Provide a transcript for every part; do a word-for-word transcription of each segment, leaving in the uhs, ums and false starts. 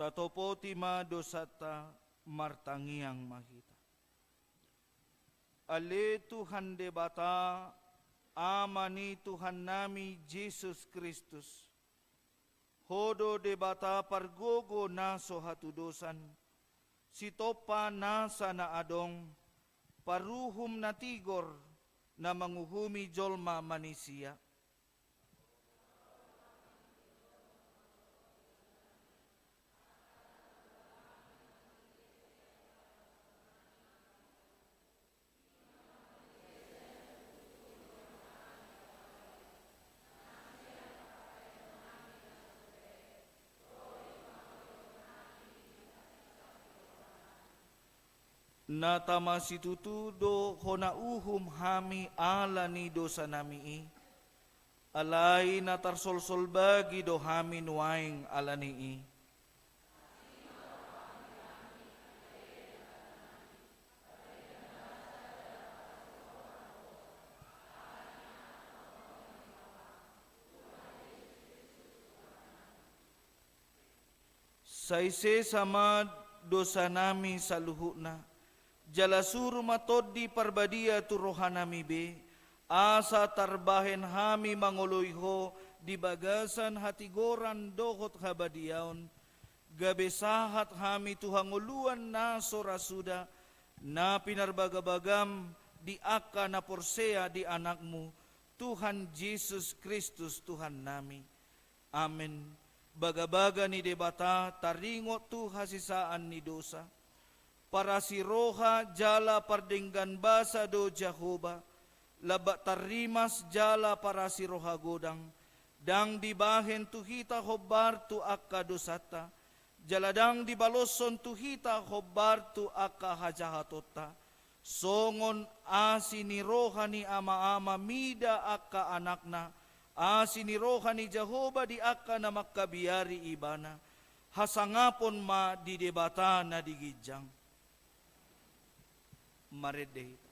Topoti ma dosanta, martangiang ma hita. Ale Tuhan Debata, Ama ni Tuhannami Jesus Kristus, Ho do Debata pargogo na so hatudosan, sitompa nasa na adong, paruhum na tigor, na manguhumi jolma manisia. Na tama situtu do hona uhum hami ala ni dosanami i, alai na tarsolsol bagi do hami nuaeng ala ni i. Sai sesa ma dosanami saluhutna, jala suru ma Tondi Parbadia tu rohanami be, asa tarbahen hami mangoloi Ho di bagasan hatigoran dohot habadiaon, gabe sahat hami tu hangoluan na so ra suda, na pinarbagabagam di angka na porsea di Anakmu, Tuhan Jesus Kristus Tuhannami. Amen. Bagabaga ni Debata taringot tu hasesaan ni dosa. Parasiroha jala pardenggan basa do Jahowa, lambat tarrimas jala parasiroha godang, ndang dibahen tu hita hombar tu angka dosanta, jala ndang dibaloshon tu hita hombar tu angka hajahatonta. Songon asi ni roha ni ama-ama mida angka anakna, asi ni roha ni Jahowa di angka na mangkabiari ibana, hasangapon ma di Debata na di ginjang. Marende hita.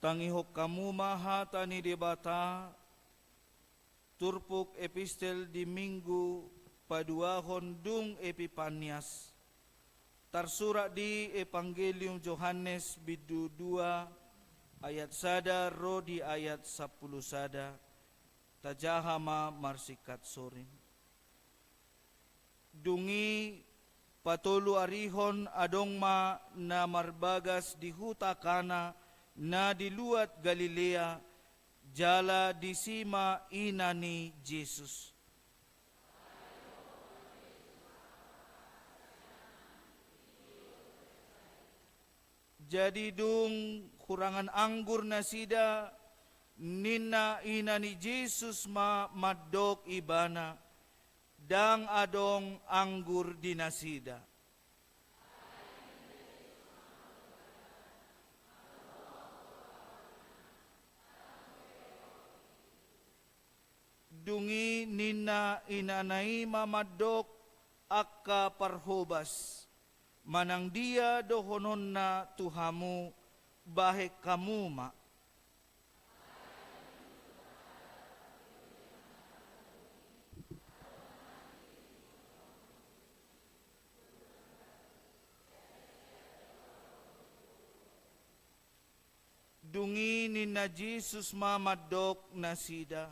Tangihon hamu ma hata ni Debata, turpuk epistel di Minggu paduahon dung Epipanias, tarsurat di Evangelium Johannes bindu dua ayat sada ro di ayat sampulu sada, tajaha ma marsingkat soring. Dung i patolu arihon adong ma na marbagas di huta Kana na di luat Galilea, jala disi ma ina ni Jesus. Jadi dung hurangan anggur nasida, ninna ina ni Jesus ma mandok ibana, ndang adong anggur di nasida. Dung i ninna inana i ma mandok angka parhobas, manang dia dohononna tu hamu, bahen hamu ma. Dung i ninna Jesus ma mandok nasida: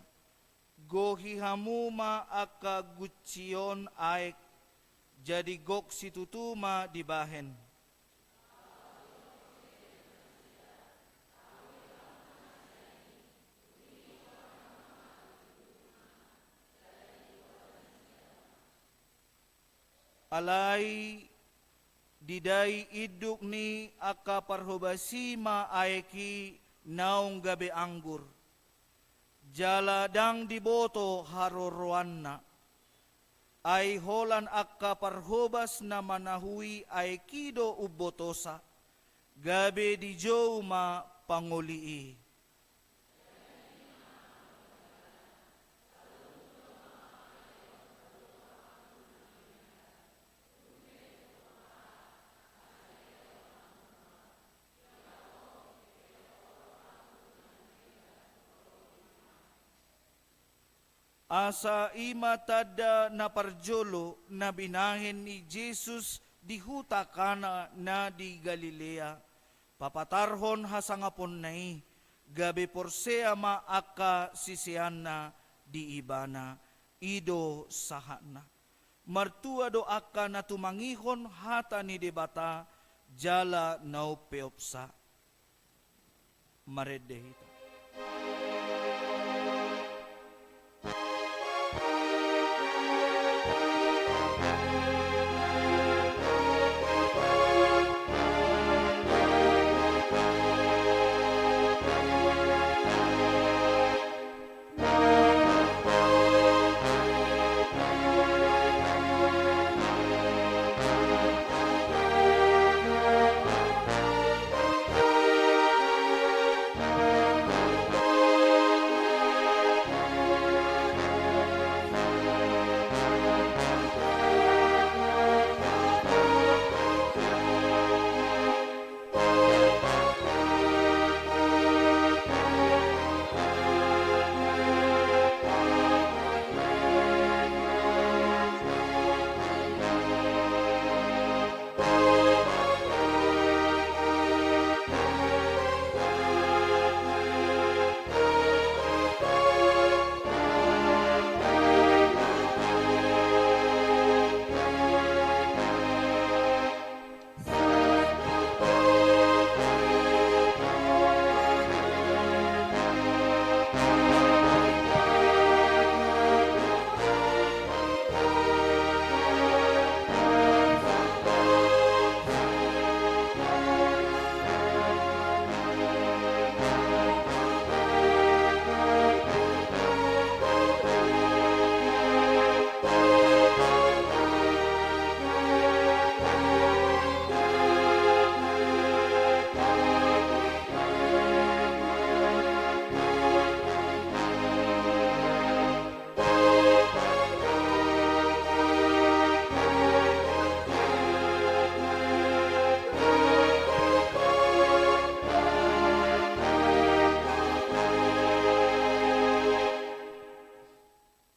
Gohi hamu ma angka gunci on aek, jadi gok situtu ma dibahen. Alai didai induk ni angka parhobas i ma aek i naung gabe anggur, jala ndang diboto haroroanna. Ai holan angka parhobas na manahui aek i do umbotosa, gabe dijou ma pangoli i. Asa i ma tanda na parjolo na binahen ni Jesus di huta Kana na di Galilea, papatarhon hasangaponna i, gabe porsea ma angka siseanna di Ibana. I do sahatna. Martua do angka na tumangihon hata ni Debata jala na umpeopsa. Marende hita.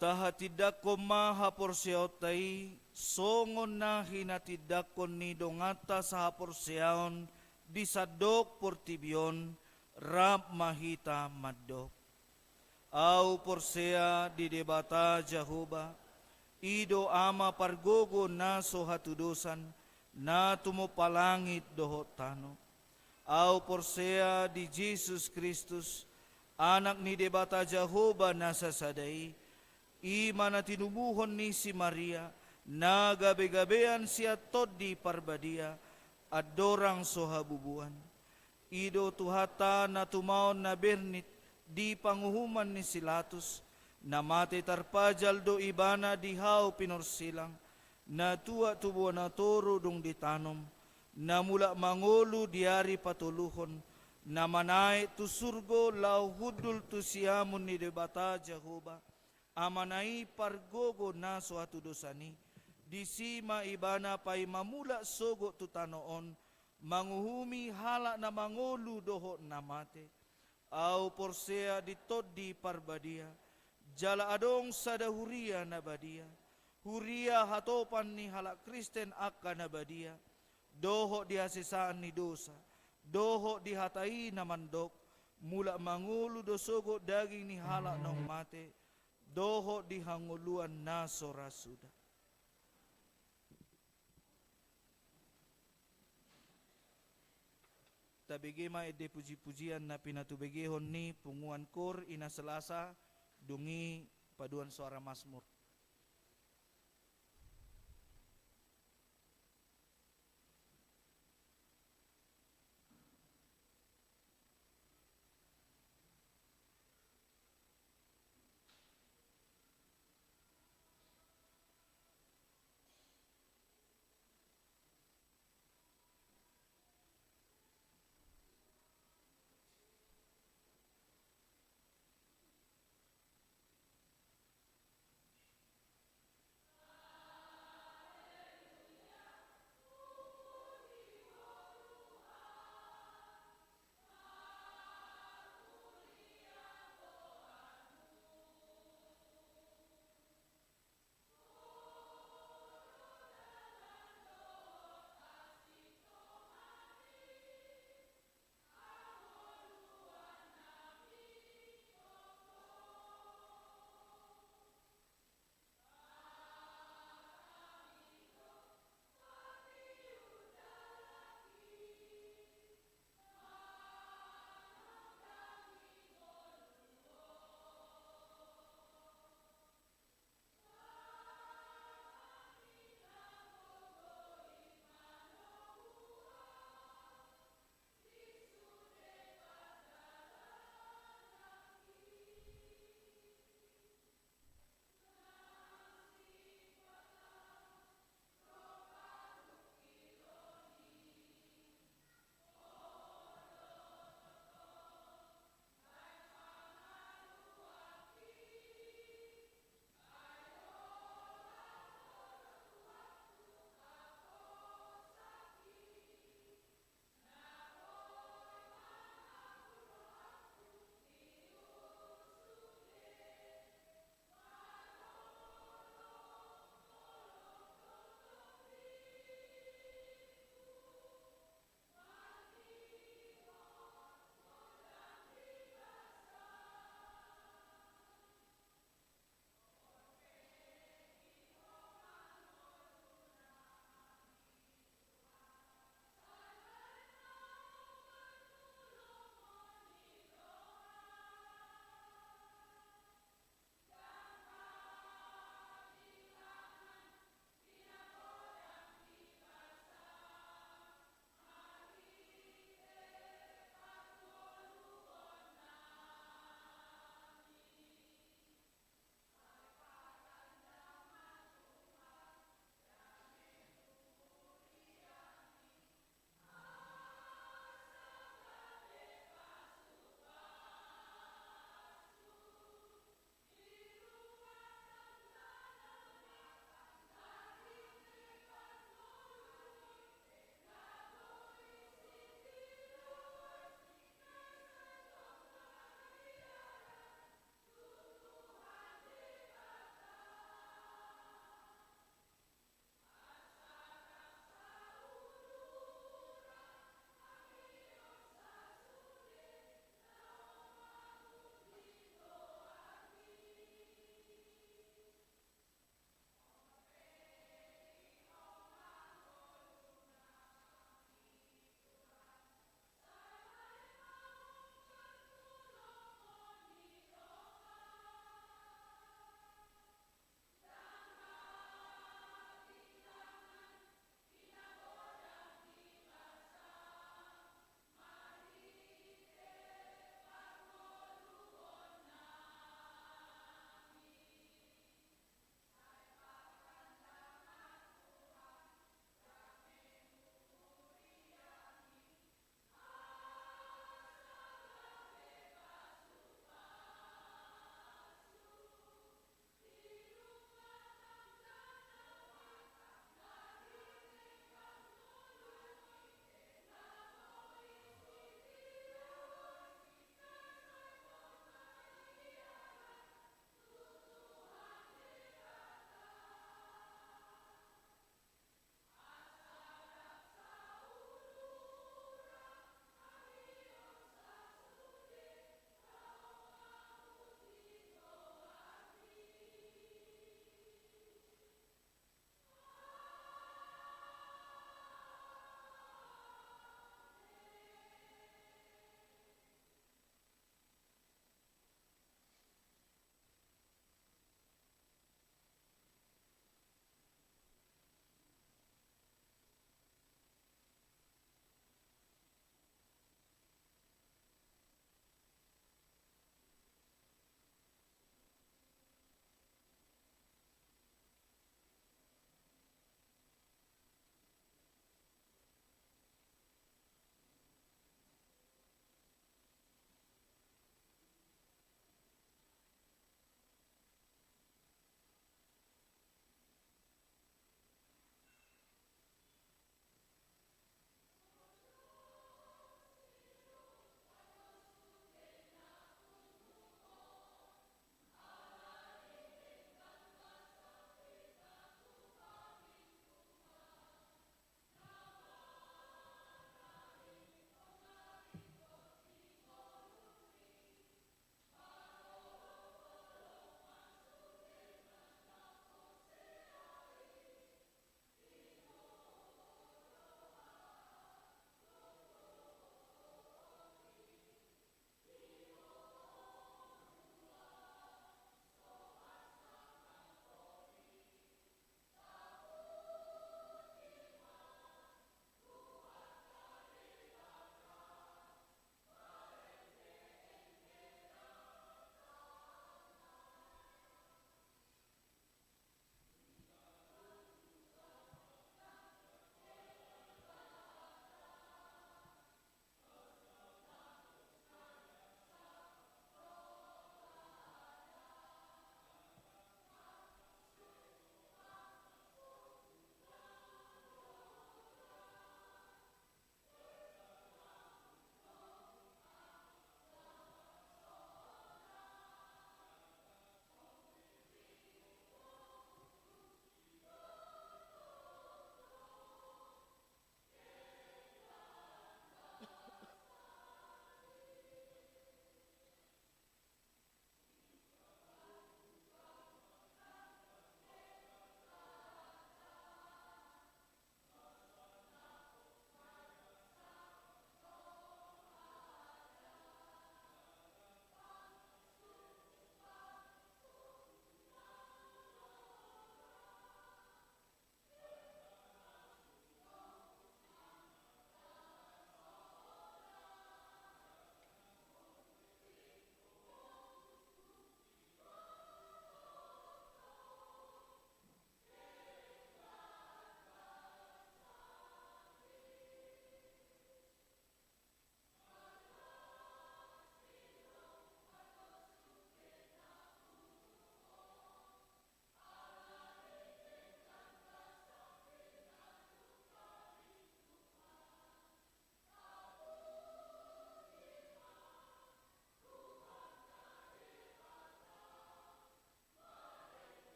Tahatindangkon ma haporseaonta i, songon na hinatindangkon ni donganta sahaporseaon di sandok portibi on, rap ma hita mandok. Ahu porsea di Debata Jahowa, i do Ama pargogo na so hatudosan, na tumompa langit dohot tano. Ahu porsea di Jesus Kristus, Anak ni Debata Jahowa na sasada i, i ma na tinubuhon ni si Maria, na gabegabean sian Tondi Parbadia, andorang so habubuan. I do Tuhanta na tumaon na bernit di panguhuman ni si Latus, na mate tarpajal do Ibana di hau pinorsilang, na tuat tu bona toru dung ditanom, na mulak mangolu di ari patoluhon, na manaek tu surgo laho hundul tu siamun ni Debata Jahowa, Amana i pargogo na so hatudosan i. Disi ma Ibana paima mulak sogot tu tano on, manguhumi halak na mangolu dohot na mate. Ahu porsea di Tondi Parbadia, jala adong sada huria na badia, huria hatopan ni halak Kristen angka na badia, dohot di hasesaan ni dosa, dohot di hata i na mandok, Mulak mangolu do sogot daging ni halak naung mate, dohot di hangoluan na so ra suda. Tabege ma ende puji-pujian na pinatubegehon ni punguan kor Ina Selasa, dung i paduan soara Masmur.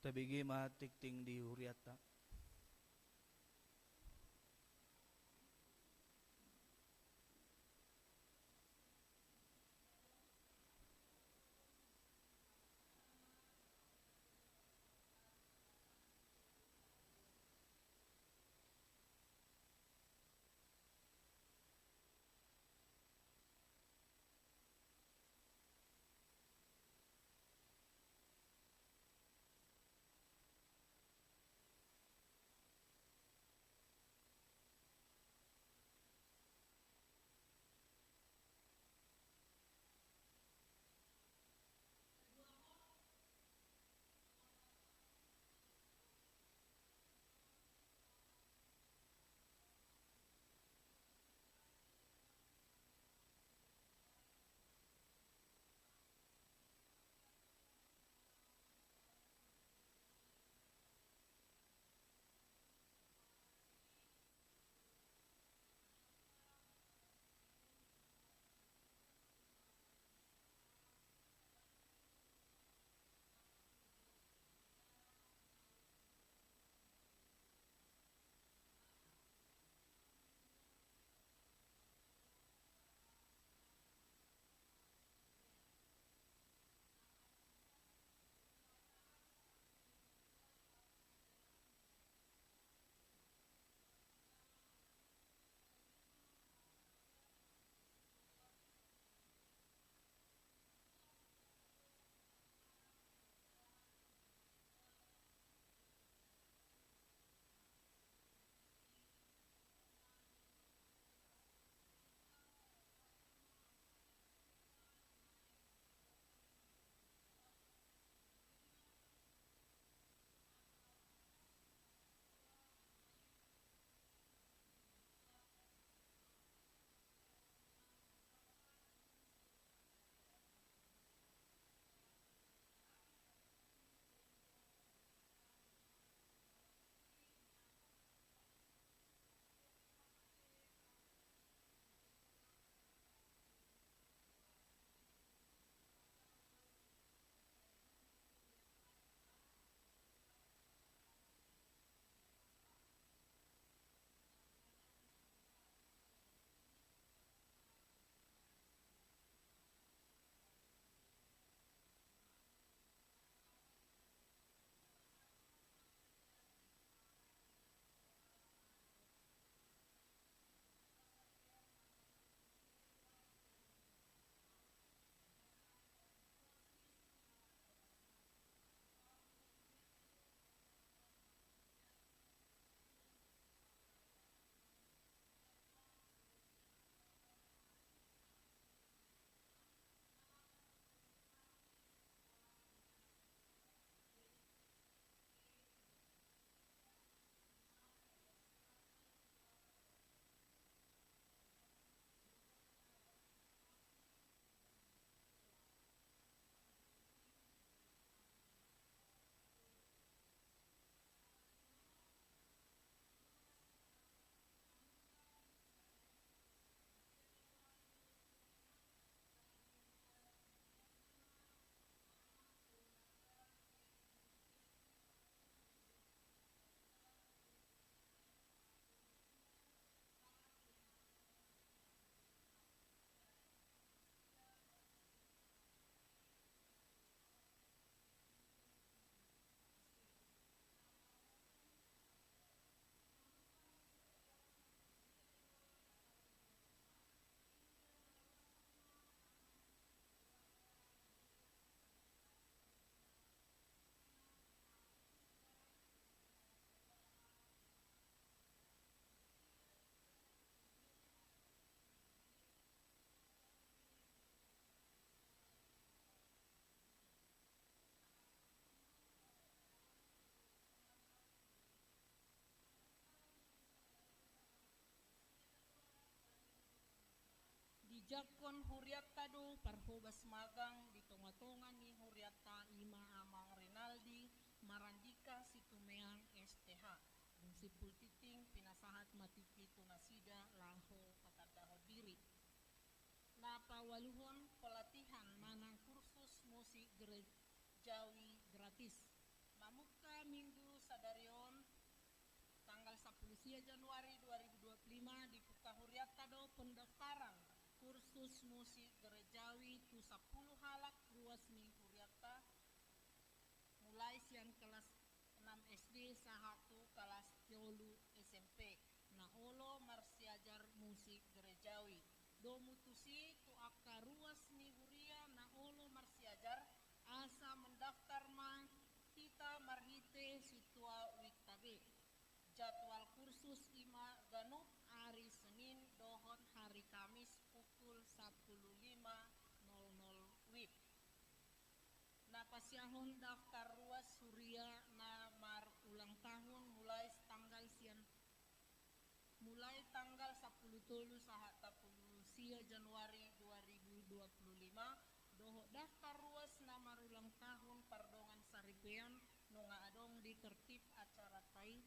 Tabege ma tingting di hurianta. Dijangkon hurianta do parhobas magang di tongatonga ni hurianta, i ma Amang Rinaldi Marandika Situmeang S T H, dung simpul tingting pinasahat ma tingki tu nasida laho patandahon diri. Na paualuhon, pelatihan manang kursus musik gerejawi gratis. Mungka minggu sadari on, tanggal sampulu sia Januari dua ribu dua puluh lima, dibuka hurianta do pendaftaran kursus musik gerejawi tu sampulu halak ruas ni hurianta, mulai sian kelas enam S D sahat tu kelas tolu S M P, na olo marsiajar musik gerejawi. Domu tusi tu angka ruas ni huria na olo marsiajar, asa mendaftar ma hita marhite sintua WIB. Jadwal kursus i ma ganup ari Senin dohot hari Kamis pukul sampulu lima nol nol WIB. Na pasiahon daftar ruas huria na marulang tahun mulai tanggal sian, mulai tanggal sampulu tolu sahat sampulu sia Januari dua ribu dua puluh lima, dohot daftar ruas na marulang tahun pardongan saripeon, nunga adong di tertib acaranta i.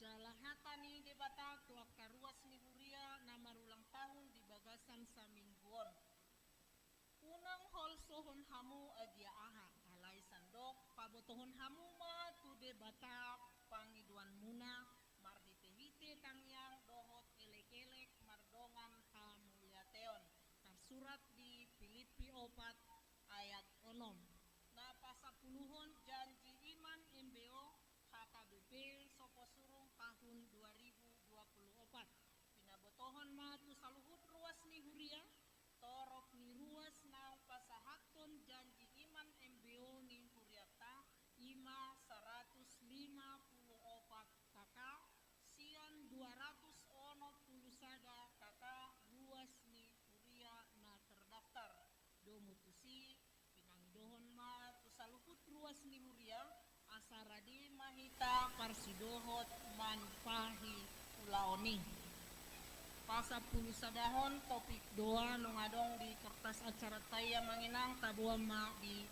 Jala hata ni Debata tu angka ruas ni huria na marulang tahun di bagasan saminggu on. Unang holsohon hamu agia aha, alai sandok pabotohon hamu ma tu Debata pangidoanmuna marhitehite tangiang dohot elekelek mardongan hamauliateon, tarsurat di Pilippi opat ayat onom. Na pasampuluhon janji iman M B O H K B P Soposurung tahun dua ribu dua puluh opat. Pinabotohon ma tu saluhut ruas ni huria, torop ni ruas naung pasahathon janji iman M B O ni hurianta, i ma saratus lima puluh opat K K, sian dua ratus onom puluh sada K K ruas ni huria na terdaftar. Domu tusi, pinangidohon ma tu saluhut ruas ni huria, asa rade ma hita parsidohot manpahi ulaon i. Pasampulu sadahon topik doa nunga adong di kertas acaranta i, amang inang, taboan ma di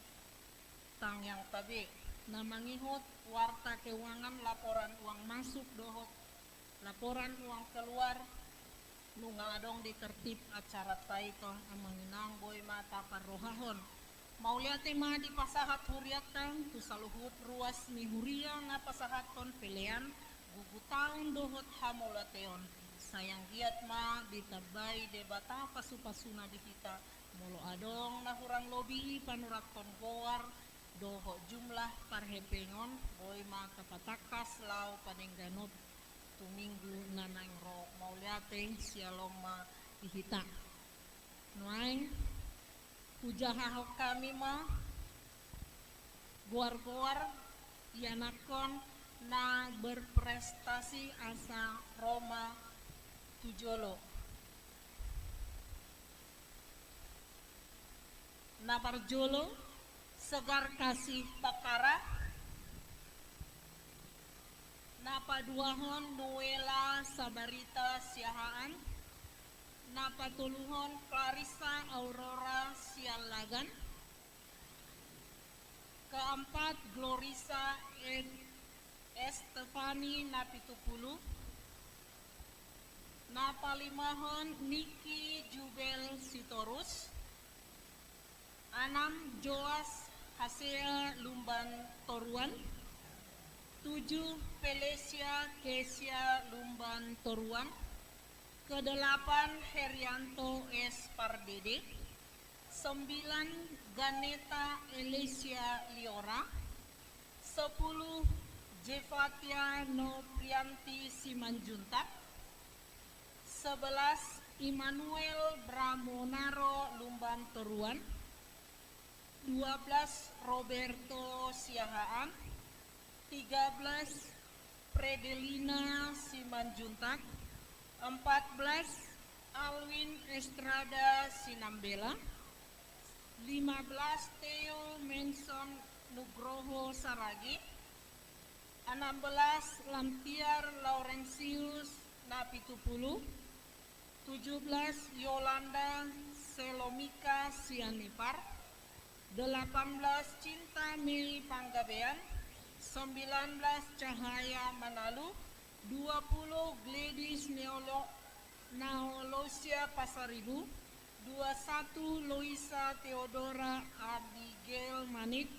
tangiangta be. Na mangihut warta keuangan, laporan uang masuk dohot laporan uang keluar, nunga adong di tertib acaranta i tong, amang inang, boi ma taparrohahon. Mauliate ma dipasahat hurianta tu saluhut ruas ni huria na pasahathon pelean, gugutaon dohot hamauliateon. Sai anggiat ma ditambai Debata pasupasuna di hita, molo adong na hurang lobi i panurathon goar dohot jumlah parhepengon, boi ma tapatangkas laho panengganon tu minggu na naeng ro. Mauliate, syalom ma di hita. Nuaeng hujahahon hami ma goar-goar ianakhon na berprestasi asa ro ma tu jolo. Na parjolo, Segar Kasih Pakara. Na paduahon, Nuela Sabarita Siahaan. Na patoluhon, Clarissa Aurora Siallagan. Keempat, Glorisa Estefani Napitupulu. Na palimahon, Niki Jubel Sitorus. Anam, Joas Hasea Lumban Toruan. Tujuh, Felesia Kesia Lumban Toruan. Kedelapan, Herianto S Pardede. Sembilan, Ganeta Elesia Liora. Sepuluh, Jefatia Noprianti Simanjuntak. Sebelas, Immanuel Bramonaro Lumban Toruan. Dua belas, Roberto Siahaan. Tiga belas, Fredelina Simanjuntak. Empat belas, Alwin Estrada Sinambela. Lima belas, Theo Menson Nugroho Saragi. Enam belas, Lamtiar Laurentius Napitupulu. Tujuh belas, Yolanda Selomika Sianipar. Delapan belas, Cinta Mei Panggabean. Sembilan belas, Cahaya Manalu. Dua puluh, Gladys Neolo-, Naolosia Pasaribu. Dua satu, Loisa Theodora Abigail Manik.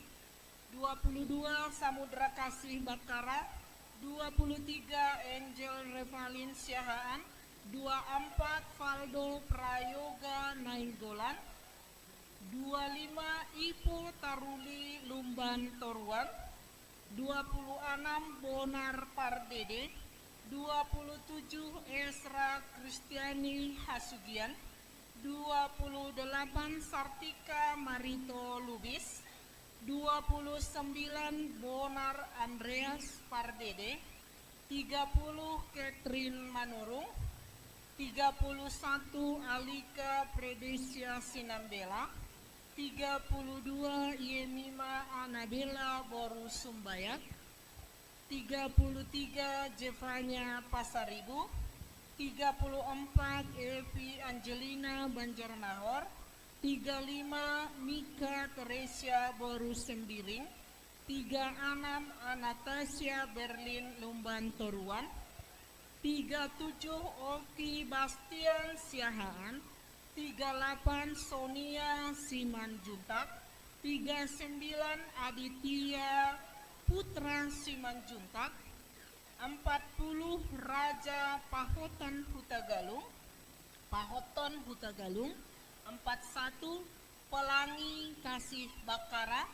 dua puluh dua Samudra Kasih Bakkara, dua puluh tiga Angel Revalin Siahaan, dua puluh empat Valdo Prayoga Nainggolan, dua puluh lima Ipo Taruli Lumban Toruan, dua puluh enam Bonar Pardede, dua puluh tujuh Esra Kristiani Hasugian, dua puluh delapan Sartika Marito Lubis, dua puluh sembilan Bonar Andreas Pardede, tiga puluh Catherine Manurung, tiga puluh satu Alika Fredesia Sinambela, tiga puluh dua Yemima Anabela boru Sumbayat, tiga puluh tiga Jevanya Pasaribu, tiga puluh empat Evi Angelina Banjarnahor, tiga lima Mika Teresia boru Sembiring, tiga enam Anastasia Berlin Lumban Toruan, tiga tujuh Oki Bastian Siahaan, tiga delapan Sonia Simanjuntak, tiga sembilan Aditya Putra Simanjuntak, empat puluh Raja Pahotan Hutagalung, Pahoton Hutagalung, empat satu Pelangi Kasih Bakkara,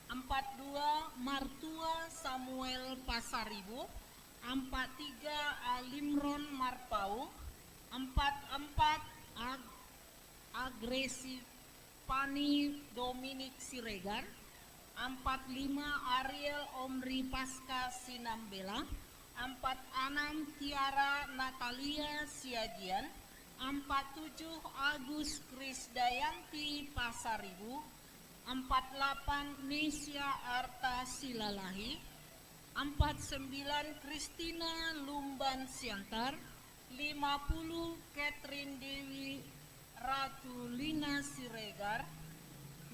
empat dua Martua Samuel Pasaribu, empat tiga Alimron Marpaung, empat empat Ag-, Agresi Pani Dominik Siregar, empat lima Ariel Omri Paska Sinambela, empat enam Tiara Natalia Siagian, empat tujuh Agus Krisdayanti Pasaribu, empat delapan Nesya Arta Silalahi, empat sembilan Kristina Lumban Siantar, lima puluh Catherine Dewi Ratu Lina Siregar,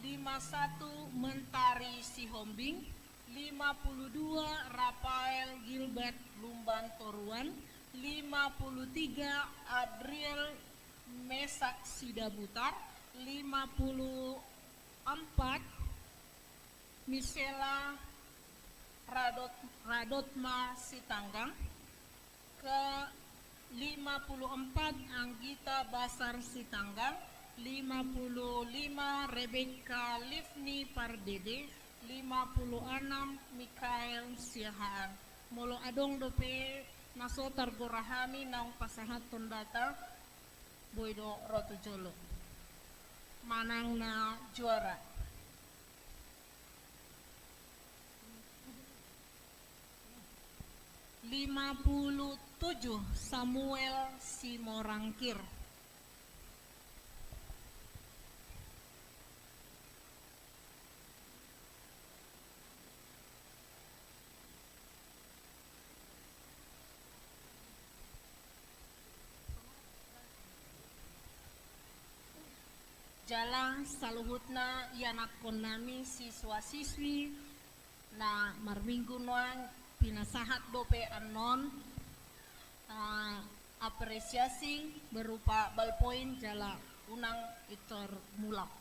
lima satu Mentari Sihombing, lima puluh dua Rafael Gilbert Lumban Toruan, lima puluh tiga Adriel Mesak Sidabutar, lima puluh empat Misela Radot-, Radotma Sitanggang, ke lima puluh empat Anggita Basar Sitanggang, lima puluh lima Rebecca Livni Pardede, lima puluh enam Mikael Siahaan. Molo adong dope na so targora hami naung pasahathon data, boi do ro tu jolo manang na juara. Lima puluh tujuh Samuel Simorangkir. Jala saluhutna ianakkon nami siswa-siswi na marminggu nuaeng pinasahat dope annon, ah, apresiasi berupa ballpoint jala unang pintor mulak.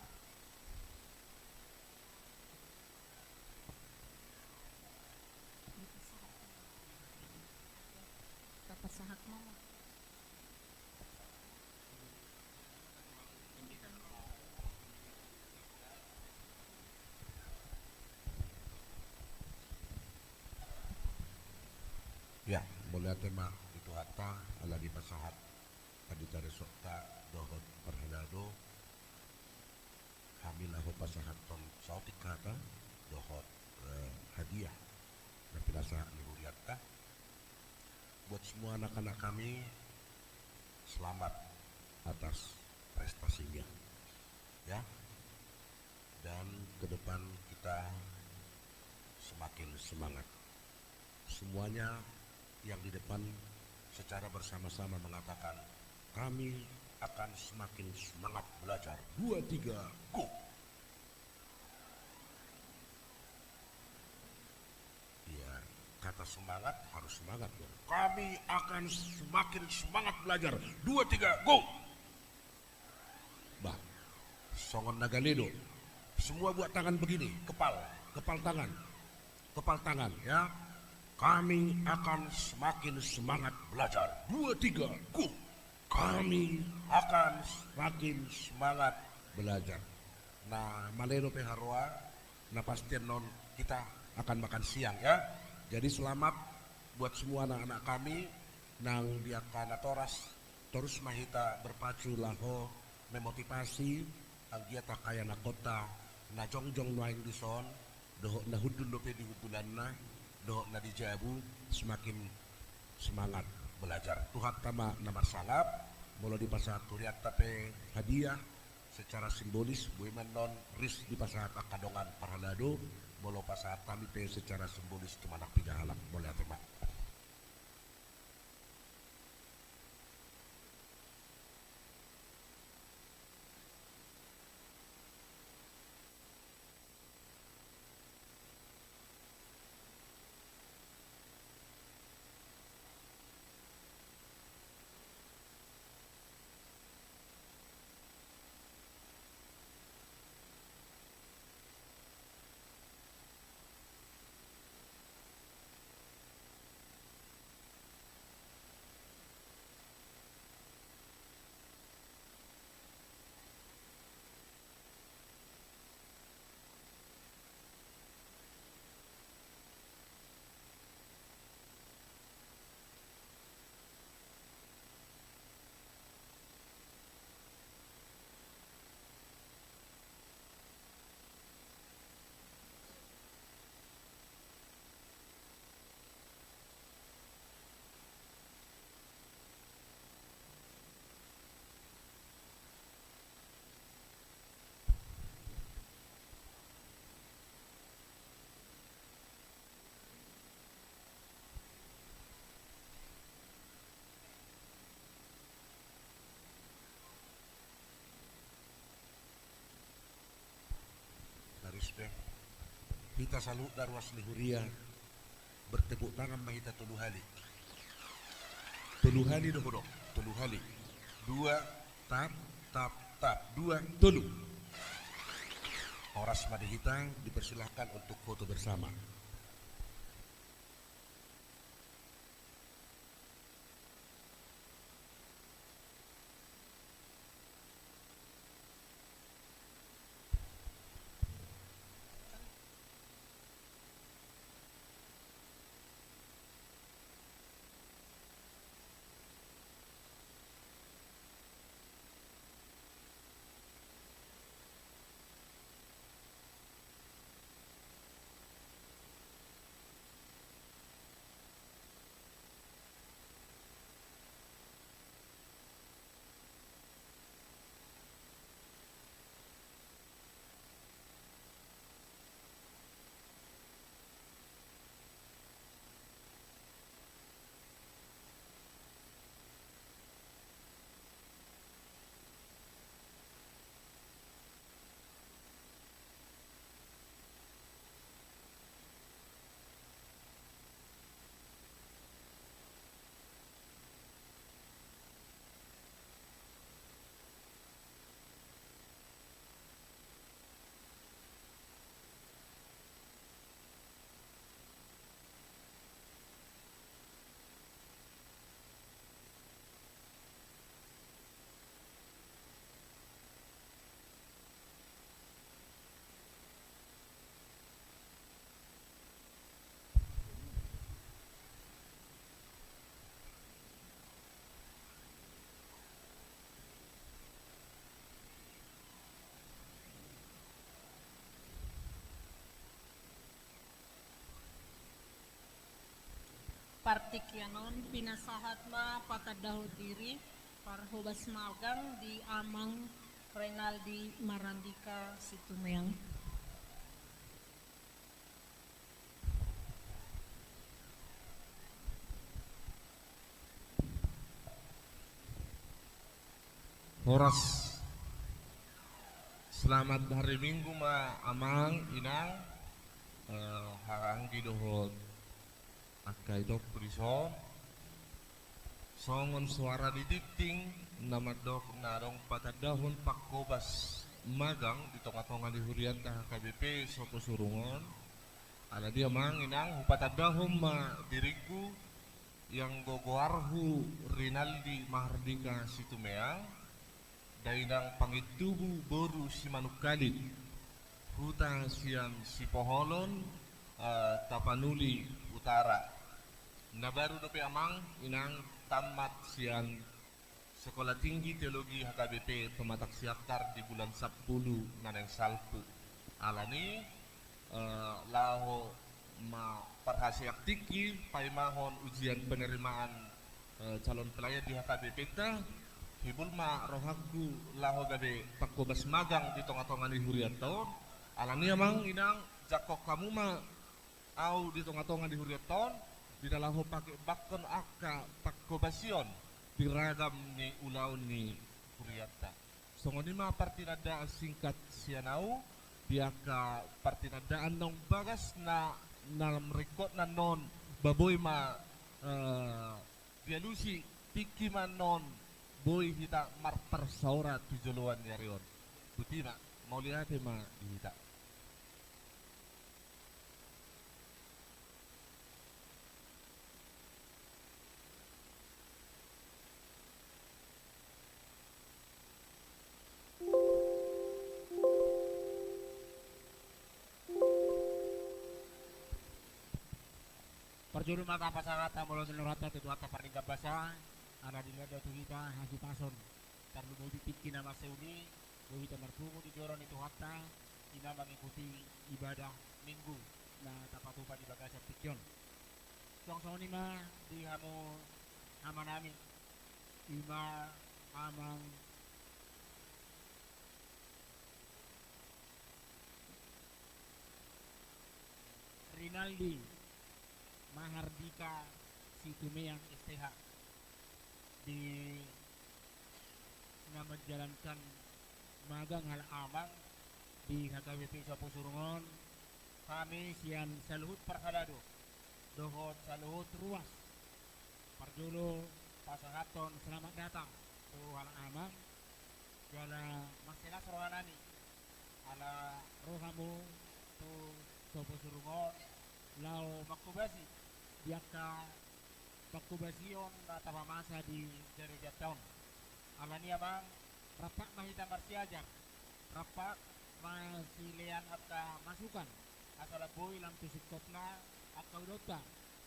Tapasahat ma. Ya, mauliate ma di Tuhanta, ala dipasahat pandita resort ta dohot parhalado. Hami laho pasahathon saotik hata dohot, eh, hadiah na pinasahat ni hurianta. Buat semua anak-anak kami, selamat atas prestasinya. Ya. Dan ke depan kita semakin semangat. Semuanya yang di depan secara bersama-sama mengatakan, "Kami akan semakin semangat belajar." Dua, tiga, go! Iya, kata semangat harus semangat dong. "Kami akan semakin semangat belajar." Dua, tiga, go! Bah, songon na gale do. Semua buat tangan begini, kepal, kepal tangan. Kepal tangan, ya. Kami akan semakin semangat belajar. Dua, tiga, go. Kami akan semakin semangat belajar. Nah, male dope haroa, na pasti annon kita akan makan siang, ya. Jadi selamat buat semua anak-anak kami nang di angka natoras, torus ma hita berpacu laho memotivasi anggiat angka ianakhonta na jongjong nuaeng dison, dohot na hundul dope di hundulanna, dohot na di jabu, semakin semangat belajar. Tuhanta ma na marsangap. Molo dipasahat hurianta pe hadiah secara simbolis, boi ma annon ris dipasahat angka dongan parhalado, molo pasahat hami pe secara simbolis tu manang piga halak. Mauliate ma. Respect. Hita saluhutna ruas ni huria, bertepuk tangan ma hita tolu hali. Tolu hali do hudok, tolu hali. Dua, tap, tap, tap. Dua, tolu. Horas ma di hita, dipersilahkan untuk foto bersama. Partingkian on pinasahat ma patandahon diri parhobas magang di Amang Renaldi Marandika Situmeang. Horas. Selamat hari Minggu ma amang, inang, eh, haha anggi dohot angka itongku dison. Songon suara ni tingting na mandok na adong patandahon parhobas magang di tongatonga ni hurianta H K B P Soposurung on. Alani i amang inang, hupatandahon ma diringku, ianggo goarhu Rinaldi Mahardika Situmeang, dainang Pangintubu boru Simanungkalit, huta sian Sipoholon, eh, Tapanuli Utara. Na baru dope amang inang tamat sian Sekolah Tinggi Teologi H K B P Pematang Siantar di bulan sampulu na naeng salpu. Alani i, eh, laho ma parhaseang tingki paimahon ujian penerimaan, eh, calon pelayan di H K B P-ta, hibul ma rohangku laho gabe pangkobas magang di tonga-tonga ni hurianta on. Alani i amang inang, jangkon hamu ma au di tonga-tonga ni hurianta on, di na laho pakebakkon angka pangkobasion di ragam ni ulaon ni hurianta. Songon i ma partinandaan singkat sian au, di angka partinandaan naung bagas na, na ringkot na annon, ba boi ma, eh, dialusi tingki ma annon, boi hita marparsaoran tu joloan ni ari on. Boti ma, mauliate ma di hita. Parjolo ma tapasahat hamauliateon ni rohanta tu Tuhanta Pardenggan Basa, ala dilehon do tu hita hahipason. Tarlumobi tingki na mansai uli, boi hita marpungu di joro ni Tuhanta, i ma mangikuti ibadah Minggu na tapatupa di bagasan tingki on. Suang songon i ma di hamu amanami, i ma amang Rinaldi Mahardika Situmeang S T H, di na menjalankan magang halak amang di H K B P Sopo Surungon, hami sian saluhut parhalado dohot saluhut ruas, parjolo pasahathon selamat datang tu halak amang, jala mansai las rohanami ala ro hamu tu Sopo Surungon laho mangkobasi di angka pangkobasion na tapamasa di garejanta on. Alani i amang, rap ma hita marsiajar, rap masilean angka masukan, asa lam boi lam tu singkopna angka ulaonta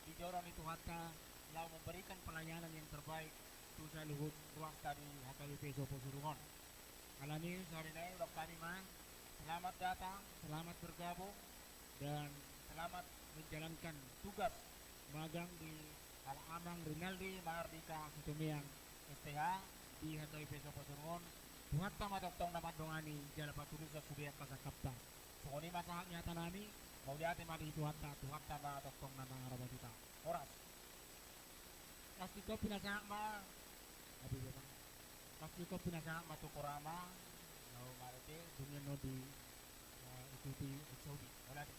di joro ni Tuhanta, laho memberikan pelayanan yang terbaik tu saluhut ruasta di H K B P Sopo Surungon. Alani i, sahali nai hudok hami ma, selamat datang, selamat bergabung, dan selamat menjalankan tugas magang di halak amang Rinaldi Mahardika Situmeang S T H di H K B P Sopo Surungon. Tuhanta ma tongtong na mandongani jala patulushon sude angka sangkapta. Songon i ma sahat ni hatanami, mauliate ma di Tuhanta, Tuhanta ma tongtong na mangarahon hita. Horas. Las singkop pinasahat ma. Las singkop pinasahat ma tu Korama, laho marete, dung i annon di, eh, ikuti Saudi. Mauliate.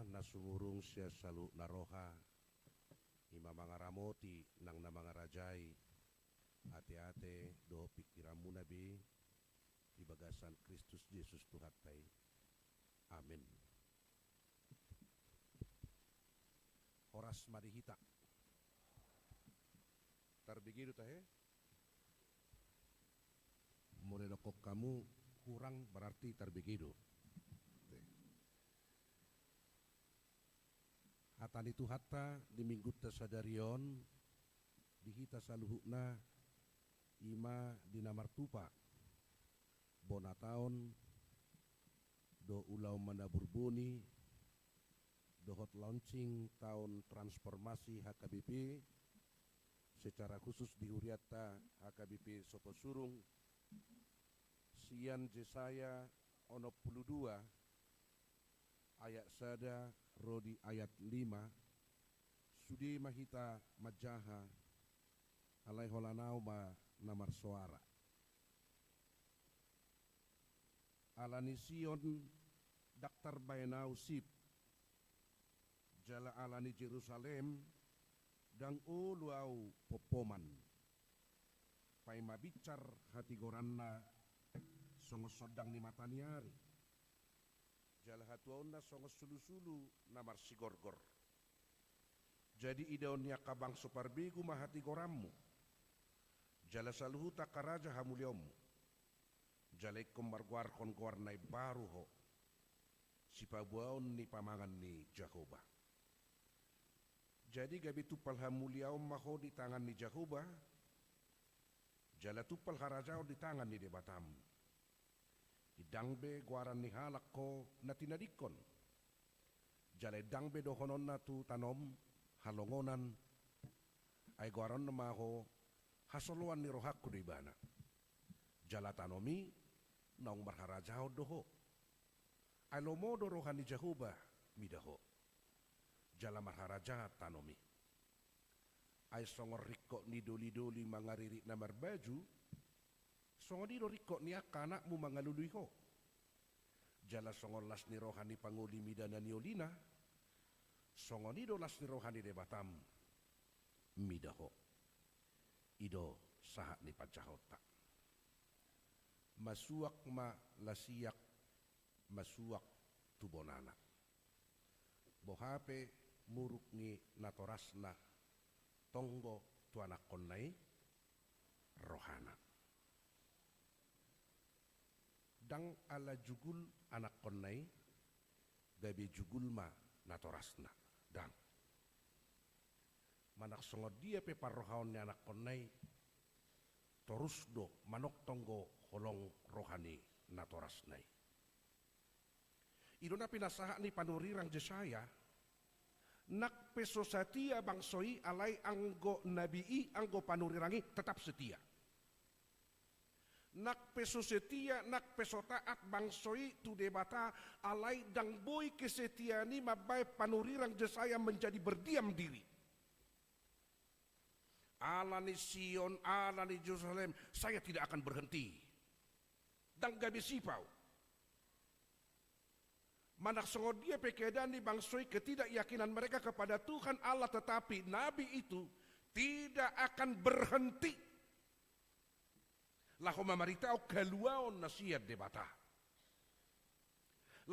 na sumurung sian saluhut na roha, i ma mangaramoti nang na mangarajai ateate dohot pingkiranmuna be di bagasan Kristus Jesus Tuhanta i. Amen. Horas ma di hita. Tarbege do tahe? Molo didokkon hamu hurang, berarti tarbege do. Oke. Hata ni Tuhanta di Minggunta sadari on di hita saluhutna, i ma di na martupa bona taon do ulaon manabur boni dohot launching taon transformasi H K B P, secara khusus di hurianta H K B P Soposurung, sian Jesaya onom pulu dua ayat sada ro di ayat lima. Sude ma hita manjaha, alai holan ahu ma na marsoara. Ala ni Sion ndang tarbaen ahu sip, jala ala ni Jerusalem ndang olo ahu pompoman. Paima binsar hatigoranna songon sondang ni mata ni ari, jala hatuaonna songon sulusulu na marsigorgor. Jadi idaon ni angka bangso parbegu ma hatigoranmu, jala saluhut angka raja hamuliaonmu. Jala ingkon margoarhon goar na imbaru ho, sipaboaon ni pamangan ni Jahowa. Jadi gabe tumpal hamuliaon ma ho di tangan ni Jahowa, jala tumpal harajaon di tangan ni Debatam. Ndang be goaran ni halak ho na tinadingkon, jala ndang be dohononna tu tanom halongonan, ai goaranna ma ho hasoloan ni rohangku do ibana. Jala tanom i naung marharajaon do ho. Ai lomo do roha ni Jahowa mida ho, jala marharajaon tanom i. Ai songon ringkot ni dolidoli mangaririt na marbaju, songon i do ringkot ni angka anakmu mangalului ho. Jala songon las ni roha ni pangoli mida na niolina, songon i do las ni roha ni Debatam mida ho. I do sahat ni panjahonta. Masuak ma lasiak, masuak tu bonana. Boha pe muruk ni natorasna, tonggo tu anakkonna i rohana. Ndang ala jugul anakkonna i, gabe jugul ma natorasna. Ndang. Manang songon dia pe parrohaon ni anakkonna i, torus do manongtong do holong roha ni natorasna i. I do na pinasahat ni panurirang Jesaya, nang pe so satia bangso i, alai anggo nabi i, anggo panurirang i tetap setia. Nang pe so setia, nang pe so taat bangso i tu Debata, alai ndang boi kesetiaan i mambaen panurirang Jesaya menjadi berdiam diri. Ala ni Sion, ala ni Jerusalem, saya tidak akan berhenti. Ndang gabe sip ahu. Manang songon dia pe keadaan ni bangso i, ketidakyakinan mereka kepada Tuhan Allah, tetapi nabi itu tidak akan berhenti laho mamaritahon haluaon na sian Debata.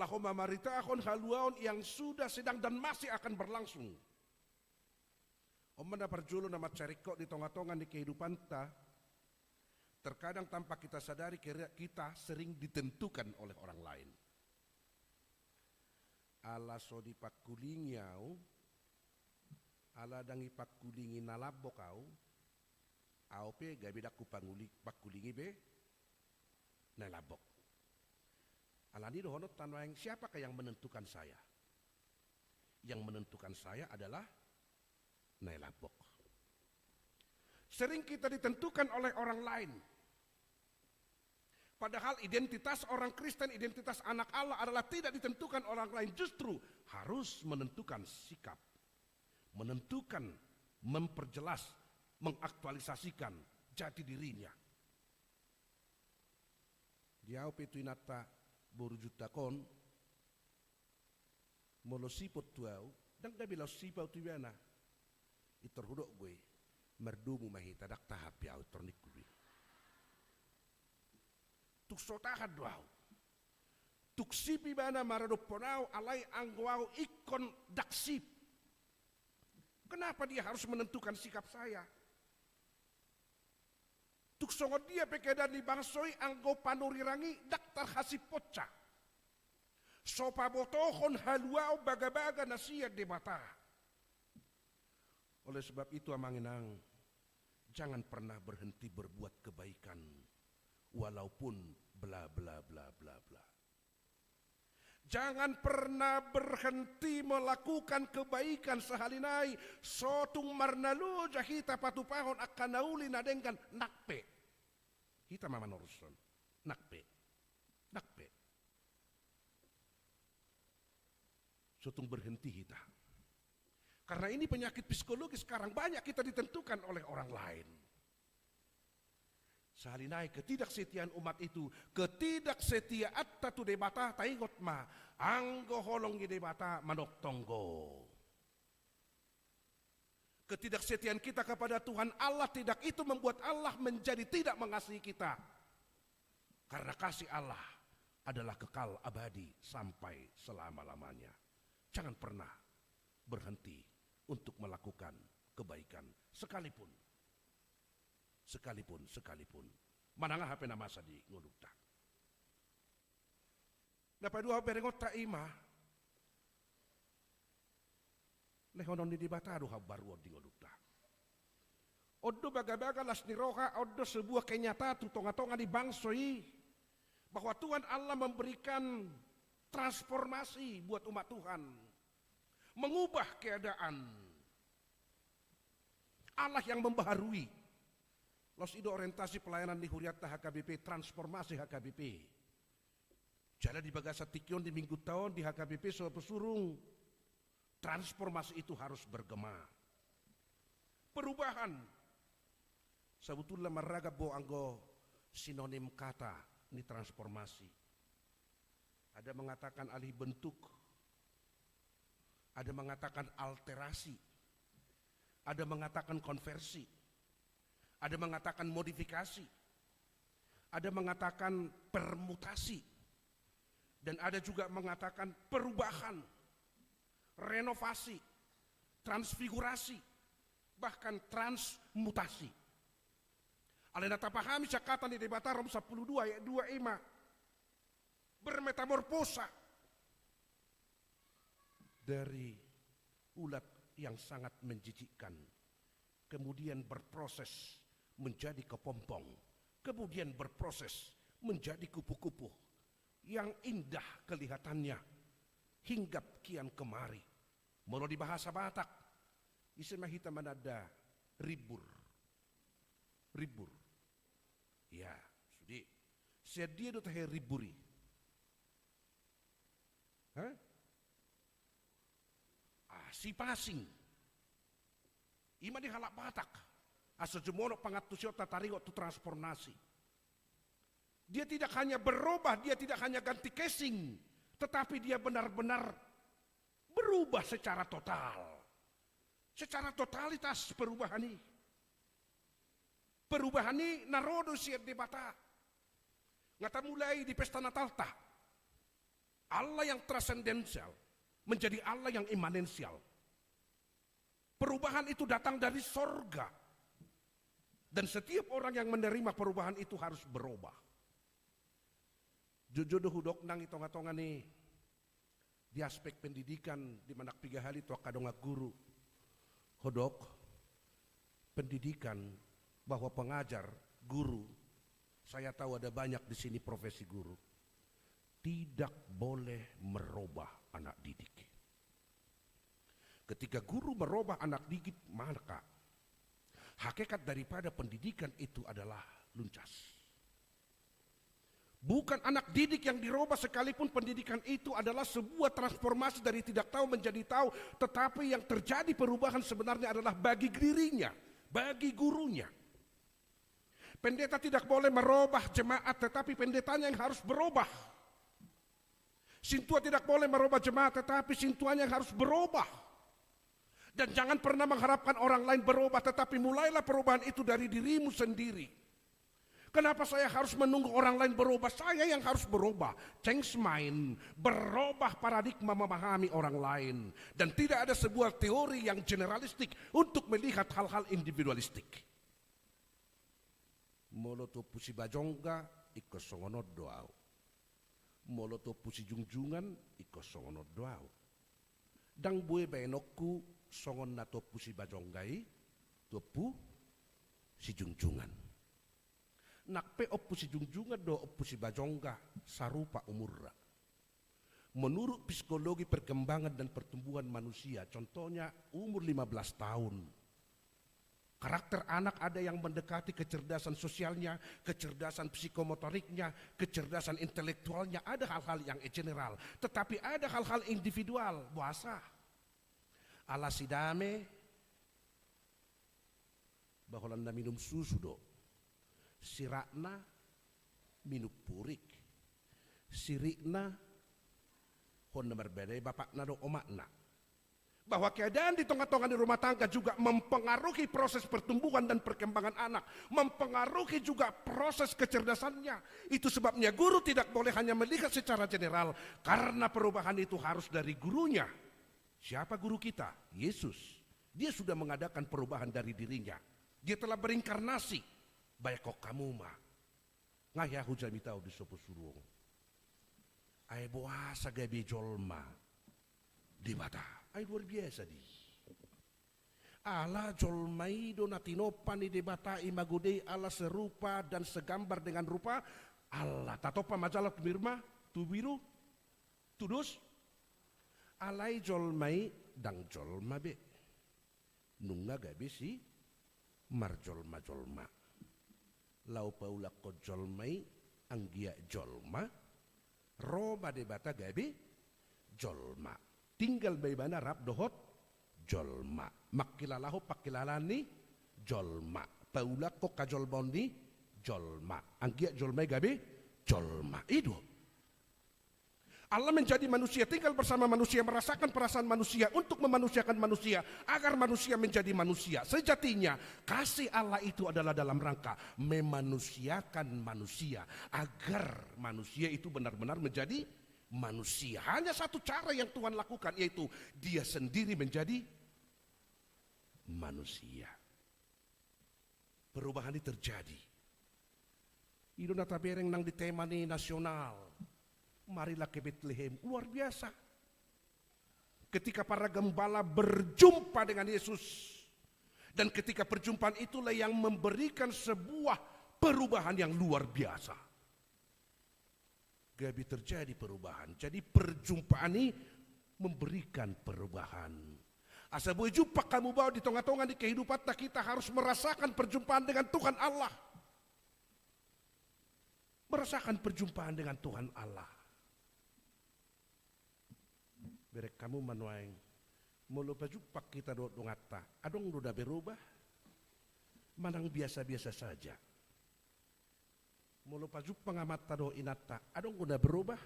Laho mamaritahon haluaon yang sudah, sedang, dan masih akan berlangsung. On ma na parjolo na mansai ringkot di tongatonga ni kehidupanta, terkadang tanpa kita sadari kira-, kita sering ditentukan oleh orang lain. Ala so dipangkulingi ahu, ala ndang dipangkulingi na lambok ahu, ahu pe gabe ndang hupanguli-, pangkulingi be na lambok. Alani dohononta nuaeng, siapakah yang menentukan saya? Yang menentukan saya adalah na lambok. Sering kita ditentukan oleh orang lain. Padahal identitas orang Kristen, identitas anak Allah adalah tidak ditentukan orang lain, justru harus menentukan sikap, menentukan, memperjelas, mengaktualisasikan jati dirinya. Di ahu pe tu inanta boru Juntak on, Molo sipon tu ahu, ndang gabe laos sipon tu ibana. Intor hudok do i, mardomu ma hita, ndang tahan be ahu, intor ningku do i. Tung so tahan do ahu. Tung sip ibana maradophon ahu, alai anggo ahu ingkon ndang sip. Kenapa dia harus menentukan sikap saya? Tung songon dia pe keadaan ni bangso i, anggo panurirang i ndang tarhasipon sa. So pabotohon haluaon bagabaga na sian Debata. Oleh sebab itu, Amang Inang, jangan pernah berhenti berbuat kebaikan, walaupun bla, bla, bla, bla, bla. Jangan pernah berhenti melakukan kebaikan. Sahali nai so tung marnaloja hita patupahon angka na uli na denggan, nang pe. Hita ma manorushon. Nang pe. Nang pe. So tung berhenti hita. Karena ini penyakit psikologis sekarang, banyak kita ditentukan oleh orang lain. Sahali nai ketidaksetiaan umat itu, ketidaksetiaanta tu Debata, taingot ma, anggo holong ni Debata manongtong do. Ketidaksetiaan kita kepada Tuhan Allah tidak itu membuat Allah menjadi tidak mengasihi kita. Karena kasih Allah adalah kekal abadi sampai selama-lamanya. Jangan pernah berhenti untuk melakukan kebaikan sekalipun. Sekalipun, sekalipun. Manang aha pe na masa di ngolunta. Na paduahon berengonta i ma, lehonon ni Debata do hambaruon di ngolunta. On do bagabaga las ni roha, on do sebuah kenyataan tu tongatonga ni bangso i, bahwa Tuhan Allah memberikan transformasi buat umat Tuhan. Mengubah keadaan. Allah yang membaharui. Laos i do orientasi pelayanan ni hurianta H K B P, transformasi H K B P. Jala di bagasan tingki on, di minggunta on, di H K B P Solo Pesurung, transformasi itu harus bergema. Perubahan. Sabotulna marragam do anggo sinonim kata ni transformasi. Ada mengatakan alih bentuk, ada mengatakan alterasi, ada mengatakan konversi, ada mengatakan modifikasi, ada mengatakan permutasi, dan ada juga mengatakan perubahan, renovasi, transfigurasi, bahkan transmutasi. Alai na tapahami sian hata ni Debata, Rom sampulu dua ayat dua i ma, bermetamorfosa dari ulat yang sangat menjijikkan, kemudian berproses menjadi kepompong, kemudian berproses menjadi kupu-kupu yang indah kelihatannya, hinggap kian kemari. Molo di bahasa Batak, ise ma hita mananda rimbur? Rimbur. Ia, sude. Sian dia do tahe rimbur i? Hah? Ah, sipasing. I ma di halak Batak. Asa jumolo pangantusionta taringot tu transformasi. Dia tidak hanya berubah, dia tidak hanya ganti casing, tetapi dia benar-benar berubah secara total. Secara totalitas perubahan i. Perubahan i na ro do sian Debata. Nga tamulai di pesta Natalta. Allah yang transendensial menjadi Allah yang imanensial. Perubahan itu datang dari sorga. Dan setiap orang yang menerima perubahan itu harus berubah. Jotjot do hudok nang i tongatonga ni, di aspek pendidikan, di manang piga hali tu angka dongan guru. Hudok, pendidikan, bahwa pengajar, guru, saya tahu ada banyak di sini profesi guru, tidak boleh merubah anak didik. Ketika guru merubah anak didik, maka hakikat daripada pendidikan itu adalah luncas. Bukan anak didik yang dirubah, sekalipun pendidikan itu adalah sebuah transformasi dari tidak tahu menjadi tahu, tetapi yang terjadi perubahan sebenarnya adalah bagi dirinya, bagi gurunya. Pendeta tidak boleh merubah jemaat, tetapi pendetanya yang harus berubah. Sintua tidak boleh merubah jemaat, tetapi sintuanya yang harus berubah. Dan jangan pernah mengharapkan orang lain berubah, tetapi mulailah perubahan itu dari dirimu sendiri. Kenapa saya harus menunggu orang lain berubah? Saya yang harus berubah. Change mind, berubah paradigma memahami orang lain. Dan tidak ada sebuah teori yang generalistik untuk melihat hal-hal individualistik. Molo tu Ompu Sibajongga, ingkon songon on do ahu. Molo tu Ompu Sijungjungan, ingkon songon on do ahu. Ndang bue baenonku songon na tu Ompu Sibajongga i, tu Ompu Sijungjungan. Nang pe Ompu Sijungjungan dohot Ompu Sibajongga sarupa umurna. Menurut psikologi perkembangan dan pertumbuhan manusia, contohnya umur lima belas tahun, karakter anak ada yang mendekati kecerdasan sosialnya, kecerdasan psikomotoriknya, kecerdasan intelektualnya, ada hal-hal yang general. Tetapi ada hal-hal individual, boasa. Ala si Dame, ba holan na minum susu do. Sirakna minum purik. Sirikna hon na marbadai bapakna dohot omakna. Bahwa keadaan di tengah-tengah di rumah tangga juga mempengaruhi proses pertumbuhan dan perkembangan anak, mempengaruhi juga proses kecerdasannya. Itu sebabnya guru tidak boleh hanya melihat secara general, karena perubahan itu harus dari gurunya. Siapa guru kita? Yesus. Dia sudah mengadakan perubahan dari dirinya. Dia telah berinkarnasi. Baen hamu ma. Nga hea hujamita au di sopo suruong. Ai boasa gabe jolma Debata. Ai luar biasa di. Ala jolma i do na tinompa ni Debata, imago Dei, ala serupa dan segambar dengan rupa Allah. Tatompa ma jala tumirma, tubiru, tudos. Alai jolma i ndang jolma be. Nunga gabe si marjolma-jolma. Laho paulakkon jolma i anggiat jolma, ro ma Debata gabe jolma. Tinggal ma ibana rap dohot jolma. Mangkilalahon pangkilalaan ni jolma. Paulakkon hajolmaon ni jolma. Anggiat jolma i gabe jolma. I do. Allah menjadi manusia, tinggal bersama manusia, merasakan perasaan manusia, untuk memanusiakan manusia, agar manusia menjadi manusia. Sejatinya, kasih Allah itu adalah dalam rangka memanusiakan manusia, agar manusia itu benar-benar menjadi manusia. Hanya satu cara yang Tuhan lakukan, yaitu Dia sendiri menjadi manusia. Perubahan ini terjadi. I do na tabereng nang di tema ni nasional. Marilah ke Betlehem. Luar biasa. Ketika para gembala berjumpa dengan Yesus. Dan ketika perjumpaan itulah yang memberikan sebuah perubahan yang luar biasa. Gabe terjadi perubahan. Jadi perjumpaan ini memberikan perubahan. Asa boi jumpang hamu bahwa di tengah-tengah di kehidupanta kita harus merasakan perjumpaan dengan Tuhan Allah. Merasakan perjumpaan dengan Tuhan Allah. Bereng hamu ma nuaeng, molo pajumpang hita dohot donganta, adong do na berubah? Manang biasa-biasa saja? Molo pajumpang amanta dohot inanta, adong do na berubah?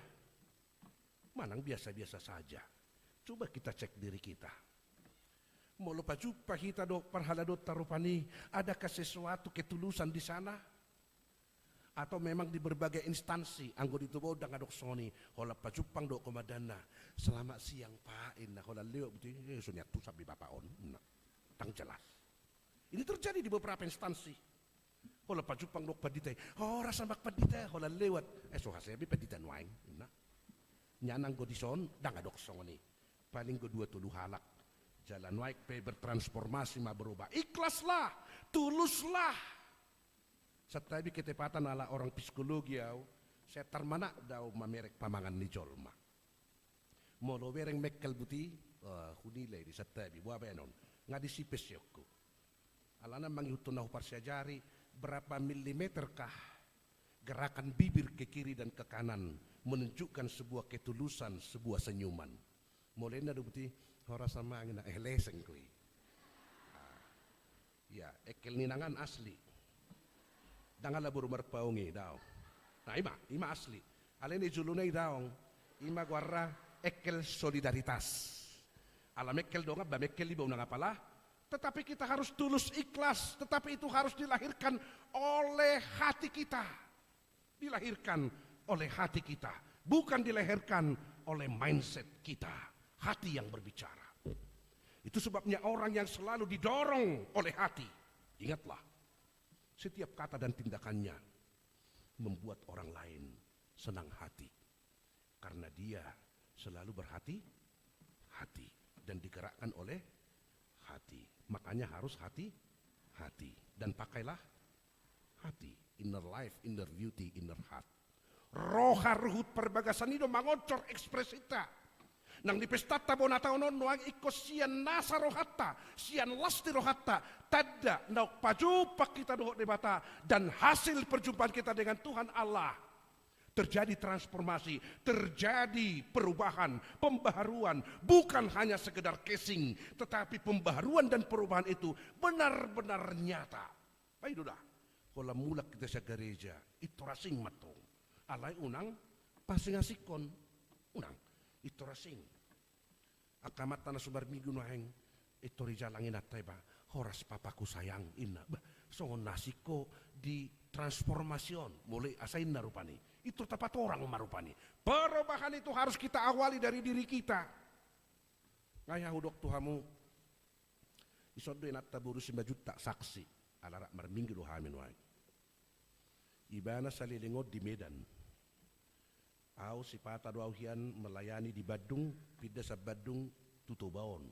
Manang biasa-biasa saja? Coba kita cek diri kita. Molo pajumpang hita dohot parhalado tarupani, adakah sesuatu ketulusan di sana? Atau memang di berbagai instansi, anggo di tubu ndang adong songon i, holan pajumpang dohot komandanna, "Selamat siang, Pak," inna, holan lewat buti, "Eh, so nian tu sambi bapak on," inna. Ndang jelas. Ini terjadi di beberapa instansi. Holan pajumpang dohot pandita i, "Horas Amang Pandita," holan lewat, "Eh, so hasea be pandita nuaeng," inna. Nian anggo dison, ndang adong songon i. Paling do dua tolu halak. Jala nuaeng pe bertransformasi ma, berubah. Ikhlaslah, tuluslah. Santabi ketepatan ala orang psikologi au, setar manat do au mamereng pamangan ni jolma. Molo bereng mengkel buti, eh, hunilai di santabi, boha baenon, nga disi pe sionku. Alana mangihuthon na huparsiajari, berapa milimeterkah gerakan bibir ke kiri dan ke kanan menunjukkan sebuah ketulusan, sebuah senyuman. Molo inna do buti, "Horas Amang," inna, eh, leseng do i. Ah. Ia, engkel ni inangan asli. Ndang ala boru Marpaung i, daong. Nah, ima, ima asli. Alai na di jolona i daong. Ima goarna engkel solidaritas. Ala mengkel dongan, ba mengkel iba unang apala. Tetapi kita harus tulus ikhlas, tetapi itu harus dilahirkan oleh hati kita. Dilahirkan oleh hati kita, bukan dilahirkan oleh mindset kita. Hati yang berbicara. Itu sebabnya orang yang selalu didorong oleh hati, ingatlah, setiap kata dan tindakannya membuat orang lain senang hati. Karena dia selalu berhati-hati dan digerakkan oleh hati. Makanya harus hati-hati dan pakailah hati, inner life, inner beauty, inner heart. Roha, ruhut, parbagasan i do mangonjor ekspresinta. Nang di pestanta bona taon on nuaeng ingkon sian nasa rohanta, sian las ni rohanta, tanda naung pajumpang hita dohot Debata dan hasil perjumpaan kita dengan Tuhan Allah. Terjadi transformasi, terjadi perubahan, pembaharuan, bukan hanya sekedar casing, tetapi pembaharuan dan perubahan itu benar-benar nyata. Ai do da, holan mulak hita sian gareja, pintor asing mantong. Alai unang pasingasingkon, unang, pintor asing. Angka amanta na so marminggu nuaeng, pintor dijalang inanta i ba, horas papaku sayang, ninna. Bah, songon na asing ho ditransformasi on, molo i asa ninna rupani. Pintor tapatorang ma rupani. Perubahan itu harus kita awali dari diri kita. Nga i ahu dok tu hamu, ison do inanta boru Simanjuntak saksi, ala rap marminggu do hami nuaeng. Ibana saleleng on di Medan. Ahu sipata do ahu hian melayani di Bandung, pinda sian Bandung tu Toba on.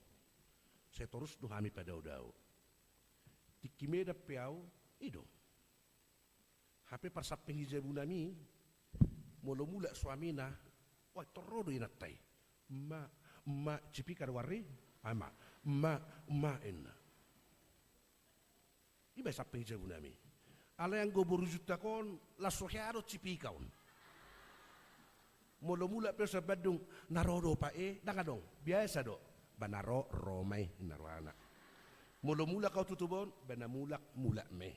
Sai torus do hami padao-dao. Tingki Medan pe ahu, i do. Hape parsamping ni jabunami, molo mulak suamina, wah, pintor ro do inanta i. Emak, emak, cipika do goar i? Ama, emak, emak, ninna. Iba i samping jabunami. Alai anggo boru Juntak on, laos so hea do cipika on. Molo mulak pe sian Bandung, na ro do opa e, ndang adong. Biasa do. Ba na ro, ro ma i, ninna rohana. Molo mulak ahu tu Toba on, ba na mulak, mulak ma i.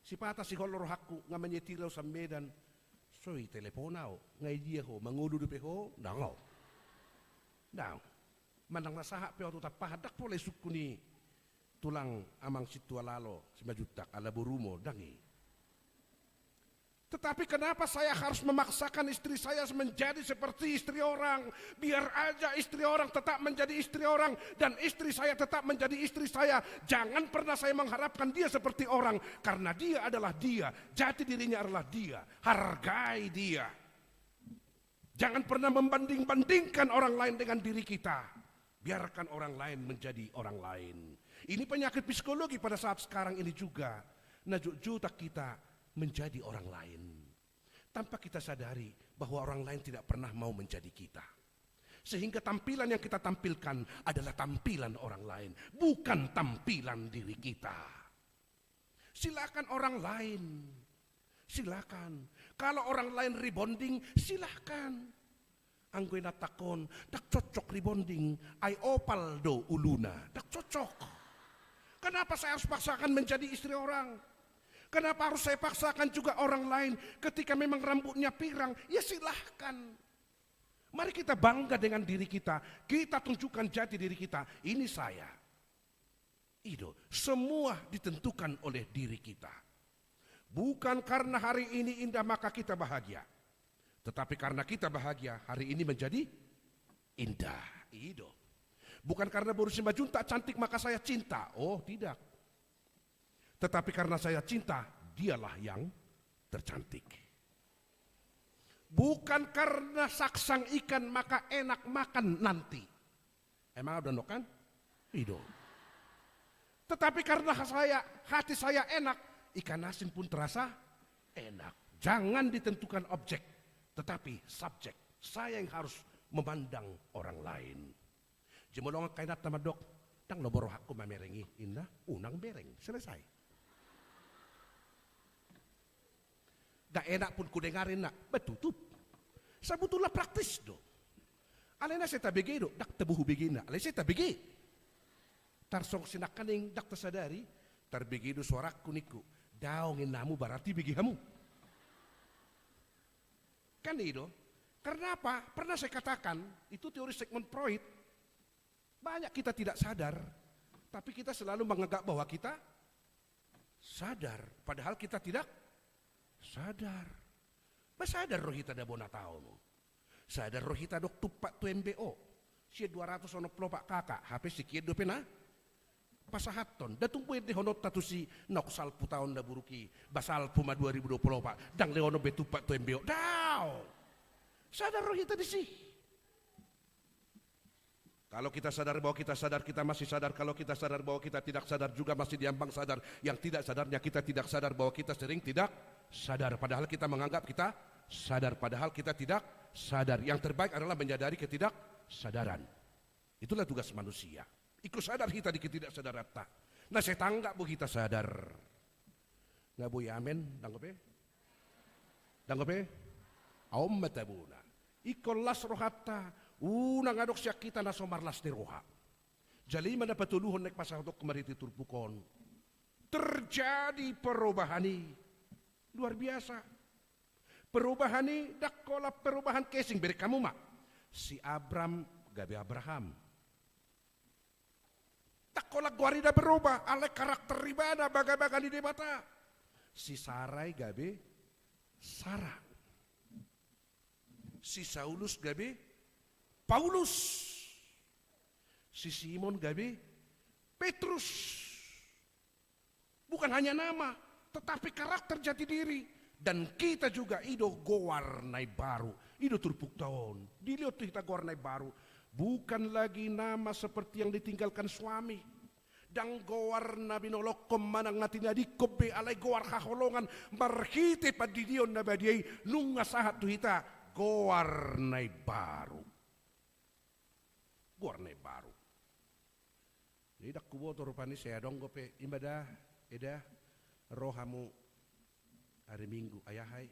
Sipata sihol rohangku, nga manyetir ahu sian Medan. So i telepon ahu, nga i dia ho, mangolu dope ho, ndang ahu. Ndang. Manang na sahat pe ahu tu Tampahan, ndang pola isungkun i tulang amang sintua lalo, Simanjuntak, ala borumu, ndang i. Tetapi kenapa saya harus memaksakan istri saya menjadi seperti istri orang? Biar aja istri orang tetap menjadi istri orang, dan istri saya tetap menjadi istri saya. Jangan pernah saya mengharapkan dia seperti orang, karena dia adalah dia, jati dirinya adalah dia. Hargai dia. Jangan pernah membanding-bandingkan orang lain dengan diri kita. Biarkan orang lain menjadi orang lain. Ini penyakit psikologi pada saat sekarang ini juga. Na jotjotan kita menjadi orang lain. Tanpa kita sadari bahwa orang lain tidak pernah mau menjadi kita. Sehingga tampilan yang kita tampilkan adalah tampilan orang lain, bukan tampilan diri kita. Silakan orang lain. Silakan. Kalau orang lain rebonding, silakan. Anggo inantangkon, ndang cocok rebonding, ai opal do uluna. Ndang cocok. Kenapa saya harus paksakan menjadi istri orang? Kenapa harus saya paksakan juga orang lain ketika memang rambutnya pirang? Ya silahkan. Mari kita bangga dengan diri kita. Kita tunjukkan jati diri kita. Ini saya. I do, semua ditentukan oleh diri kita. Bukan karena hari ini indah maka kita bahagia. Tetapi karena kita bahagia, hari ini menjadi indah. I do. Bukan karena boru Simanjuntak cantik maka saya cinta. Oh, tidak. Tetapi karena saya cinta, dialah yang tercantik. Bukan karena saksang ikan maka enak makan nanti. Emang udah no kan? I do. Tetapi karena saya, hati saya enak, ikan asin pun terasa enak. Jangan ditentukan objek, tetapi subjek. Saya yang harus memandang orang lain. Jumolo angka inanta mandok, ndang lomo rohangku mamereng i, ninna, unang bereng, selesai. Ndang enak pun kudengar, ninna, ba tutup. Sabotulna praktis do. Alai na sai tabege do, ndang tabo hubege, ninna, alai sai tabege. Tarsongon sinangkaning ndang tasadari, tarbege do suarangku ningku. Daong ninna hamu, berarti bege hamu. Kan i do. Karena apa? Pernah saya katakan, itu teori Sigmund Freud. Banyak kita tidak sadar, tapi kita selalu menganggap bahwa kita sadar, padahal kita tidak sadar. Ba sadar do hita da bona taon. Sadar do hita dok tumpak tu M B O. Sian dua ratus onom pulu opat K K, hape si kian dope na pasahathon. Da tung boi endehononta tusi, naung salpu taon na buruk i, ba salpu ma dua ribu dua pulu opat, ndang lehonon be tumpak tu M B O. Daong. Sadar do hita disi. Kalau kita sadar bahwa kita sadar, kita masih sadar. Kalau kita sadar bahwa kita tidak sadar, juga masih diambang sadar. Yang tidak sadarnya kita tidak sadar bahwa kita sering tidak sadar. Padahal kita menganggap kita sadar. Padahal kita tidak sadar. Yang terbaik adalah menyadari ketidaksadaran. Itulah tugas manusia. Ingkon sadar hita di ketidaksadaranta. Na sai tanggap bo hita sadar. Nga boi amen, dang dope? Dang dope? Aon ma tabona. Ingkon las rohanta, unang adong sian hita na so marlas ni roha. Jala i ma na patoluhon naeng pasahatonku marhite turpuk on. Terjadi perubahan i. Luar biasa. Perubahan i, ndang holan perubahan casing, bereng hamu ma. Si Abram gabe Abraham. Ndang holan goar i na berubah, alai karakter ibana bagabaga ni Debata. Si Sarai gabe Sara. Si Saulus gabe Paulus. Si Simon gabe Petrus. Bukan hanya nama, tetapi karakter jati diri. Dan kita juga, i do goar na imbaru. I do turpukta on. Dilehon tu hita goar na imbaru. Bukan lagi nama seperti yang ditinggalkan suami. Ndang goar na binolongkon manang na tinadingkon be, alai goar haholongan marhite pandidion na badia i nunga sahat tu hita goar na imbaru. Goar na imbaru. Jadi ndang huboto rupani sai adong dope, i ma da, eda, ro hamu ari Minggu, ai aha i,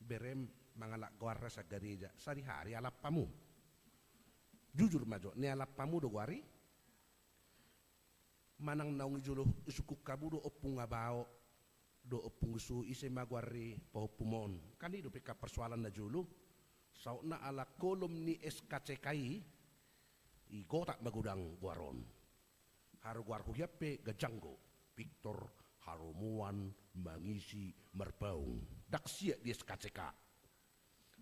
berem mangalap goarna sian gareja, sehari-hari alap hamu. Jujur ma jo, nialap hamu do goar i? Manang naung i jolo isungkun hamu do ompung abao, do ompung suhut, ise ma goar ni pahompum on. Kan i dope kan persoalan na jolo. Sautna ala kolom ni S K C K i, i gotak ma godang goar on. Haru goarhu hian pe ganjang do. Victor Halomoan Mangisi Marpaung. Ndang siat di S K C K.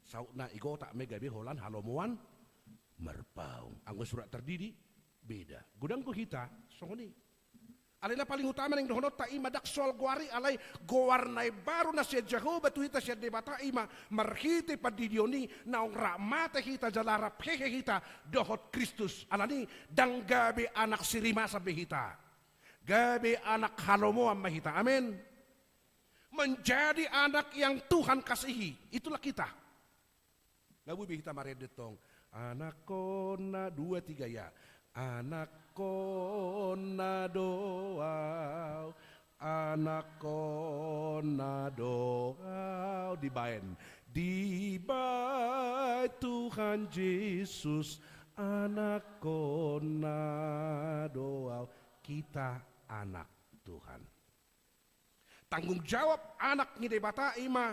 Sautna i gotak ma i gabe holan Halomoan Marpaung. Anggo surat tardidi, beda. Godang do hita songon i. Alai na paling utama naeng dohononta i ma ndang soal goar i, alai goar na imbaru na sian Jahowa tu hita, sian Debata, i ma marhite pandidion i naung rap mate hita jala rap hehe hita dohot Kristus. Alani i ndang gabe anak sirimasan be hita. Gabe anak halomoan ma hita. Amen. Menjadi anak yang Tuhan kasihi. Itulah kita. Nga boi be hita marende tong. Anakkonna, dua, tiga, ya. Anakkonna do au, anakkonna do au. Dibaen. Dibaen Tuhan Jesus, anakkonna do au. Kita anak Tuhan. Tanggung jawab anak ni Debata i ma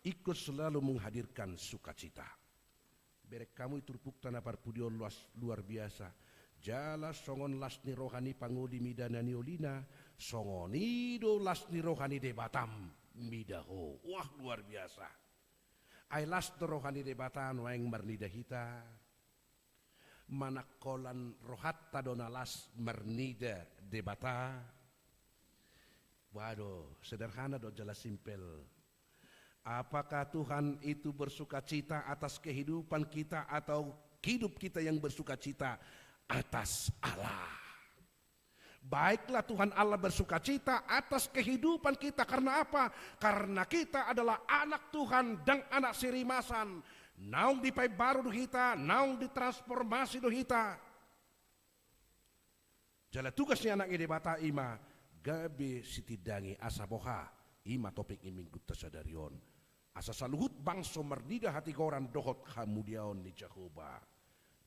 ingkon selalu menghadirkan sukacita. Bereng hamu i turpukta na parpudi on, luas, luar biasa. Jala songon las ni roha ni pangoli mida na niolina, songon i do las ni roha ni Debata mida ho. Wah, luar biasa. Ai las do roha ni Debata nuaeng marnida hita. Manang holan rohanta do na las marnida Debata? Waduh, sederhana do jala simpel. Apakah Tuhan itu bersukacita atas kehidupan kita atau hidup kita yang bersukacita atas Allah? Baiklah Tuhan Allah bersukacita atas kehidupan kita. Karena apa? Karena kita adalah anak Tuhan dan anak sirimasan. Naung dipaimbaru do hita, naung ditransformasi do hita. Jala tugas ni anak ni Debata i ma gabe sitindangi asa boha, i ma topik ni minggunta sadari on. Asa saluhut bangso marnida hatigoran dohot hamuliaon ni Jahowa.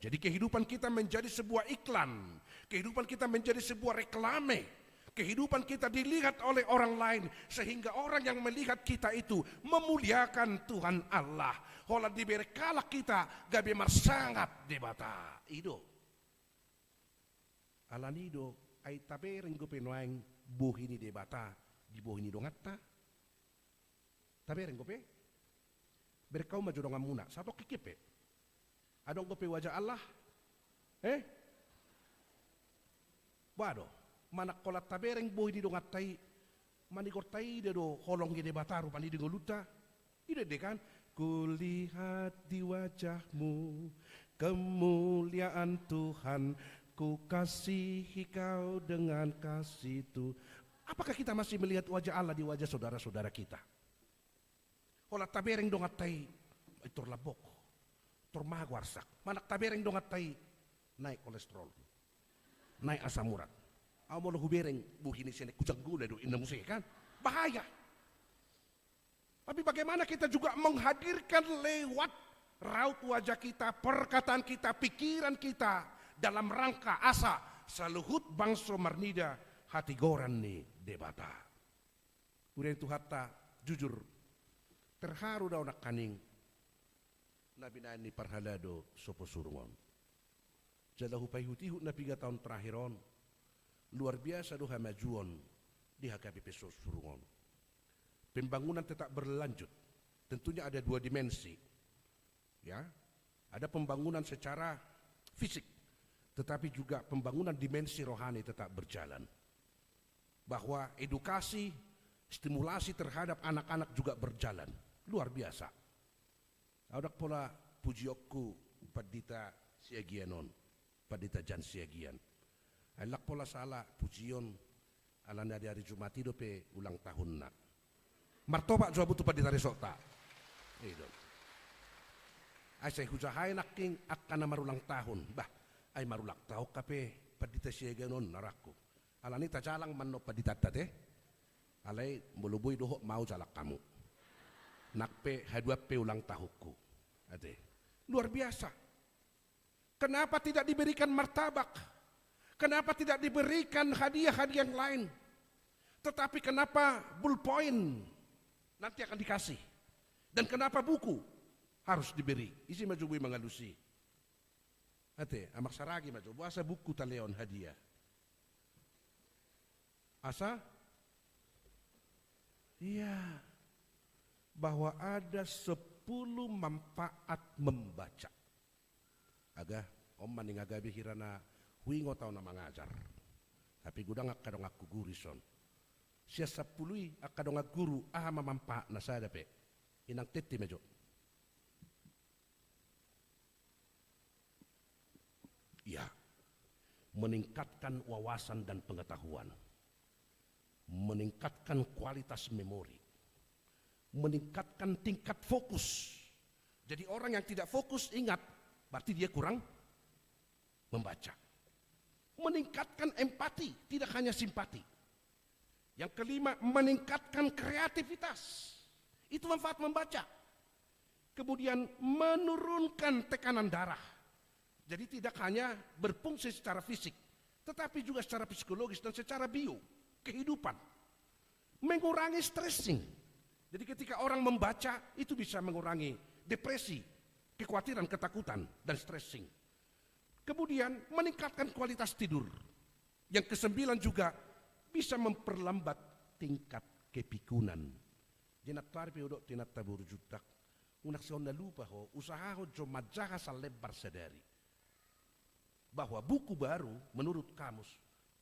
Jadi kehidupan kita menjadi sebuah iklan. Kehidupan kita menjadi sebuah reklame. Kehidupan kita dilihat oleh orang lain, sehingga orang yang melihat kita itu memuliakan Tuhan Allah. Holan dibereng halak hita gabe marsangap Debata. I do. Alani i do, ai tabereng dope nuaeng bohi ni Debata di bohi ni donganta? Tabereng dope? Bereng hamu ma jo donganmuna, satongkin pe. Adong dope wajah Allah? Eh? Boha do, manang holan tabereng bohi ni donganta i, manigor taida do holong ni Debata rupani di ngolunta? I do ende kan? Kulihat di wajahmu kemuliaan Tuhan, kukasihi kau dengan kasih Tuhan. Apakah kita masih melihat wajah Allah di wajah saudara-saudara kita? Holan tabereng donganta i, ai tor lambok, tor mago arsak. Manang tabereng donganta i, naek kolesterol, naek asam urat. Au molo hubereng bohi ni sian i, hujanggola do inna muse kan? Bahaya. Tapi bagaimana kita juga menghadirkan lewat raut wajah kita, perkataan kita, pikiran kita, dalam rangka asa saluhut bangso marnida hatigoran ni Debata. Huria ni Tuhanta, jujur, terharu do au nangkaning na binahen ni parhalado Sopo Surung on. Jala hupaihut-ihut na piga taon terakhir on, luar biasa do hamajuon di H K B P Sopo Surung on. Pembangunan tetap berlanjut. Tentunya ada dua dimensi. Ya, ada pembangunan secara fisik, tetapi juga pembangunan dimensi rohani tetap berjalan. Bahwa edukasi, stimulasi terhadap anak-anak juga berjalan. Luar biasa. Au ndang pola pujionku Pandita Siagian on, Pandita Jan Siagian. Ai ndang pola sala pujion, alana di ari Jumat i dope ulang tahunna. Martopak jo hamu tu pandita resokta. I do. Ai sai hujahai nangkin angka na marulang tahun. Bah, ai marulang tahun hape Pandita Siagian on, ninna rohangku. Alani i tajalang ma annon panditanta te. Alai molo boi dohot ma au jalang hamu. Nang pe haduan pe ulang tahunku. Ate. Luar biasa. Kenapa tidak diberikan martabak? Kenapa tidak diberikan hadiah-hadiah yang lain? Tetapi kenapa ballpoint nanti akan dikasih? Dan kenapa buku harus diberi? Ise ma jo boi mangalusi? Ate, Amang Saragi ma jo, boasa buku talehon hadiah? Asa? Iya. Bahwa ada sepuluh manfaat membaca. Aga, on ma naeng gabe hira na huingot au na mangajar. Tapi godang angka donganku guru dison. Sian sampulu i angka dongan guru, aha ma manfaatna? Sada pe. Inang tenti ma jo. Ya, meningkatkan wawasan dan pengetahuan, meningkatkan kualitas memori, meningkatkan tingkat fokus. Jadi orang yang tidak fokus, ingat, berarti dia kurang membaca. Meningkatkan empati, tidak hanya simpati. Yang kelima, meningkatkan kreativitas. Itu manfaat membaca. Kemudian menurunkan tekanan darah. Jadi tidak hanya berfungsi secara fisik, tetapi juga secara psikologis dan secara bio, kehidupan. Mengurangi stressing. Jadi ketika orang membaca, itu bisa mengurangi depresi, kekhawatiran, ketakutan, dan stressing. Kemudian meningkatkan kualitas tidur. Yang kesembilan juga bisa memperlambat tingkat kepikunan. Jadi nantoari pe hudok tu inanta boru Juntak, unang songon na lupa ho, usahahon jo manjaha salembar sadari. Bahwa buku baru, menurut kamus,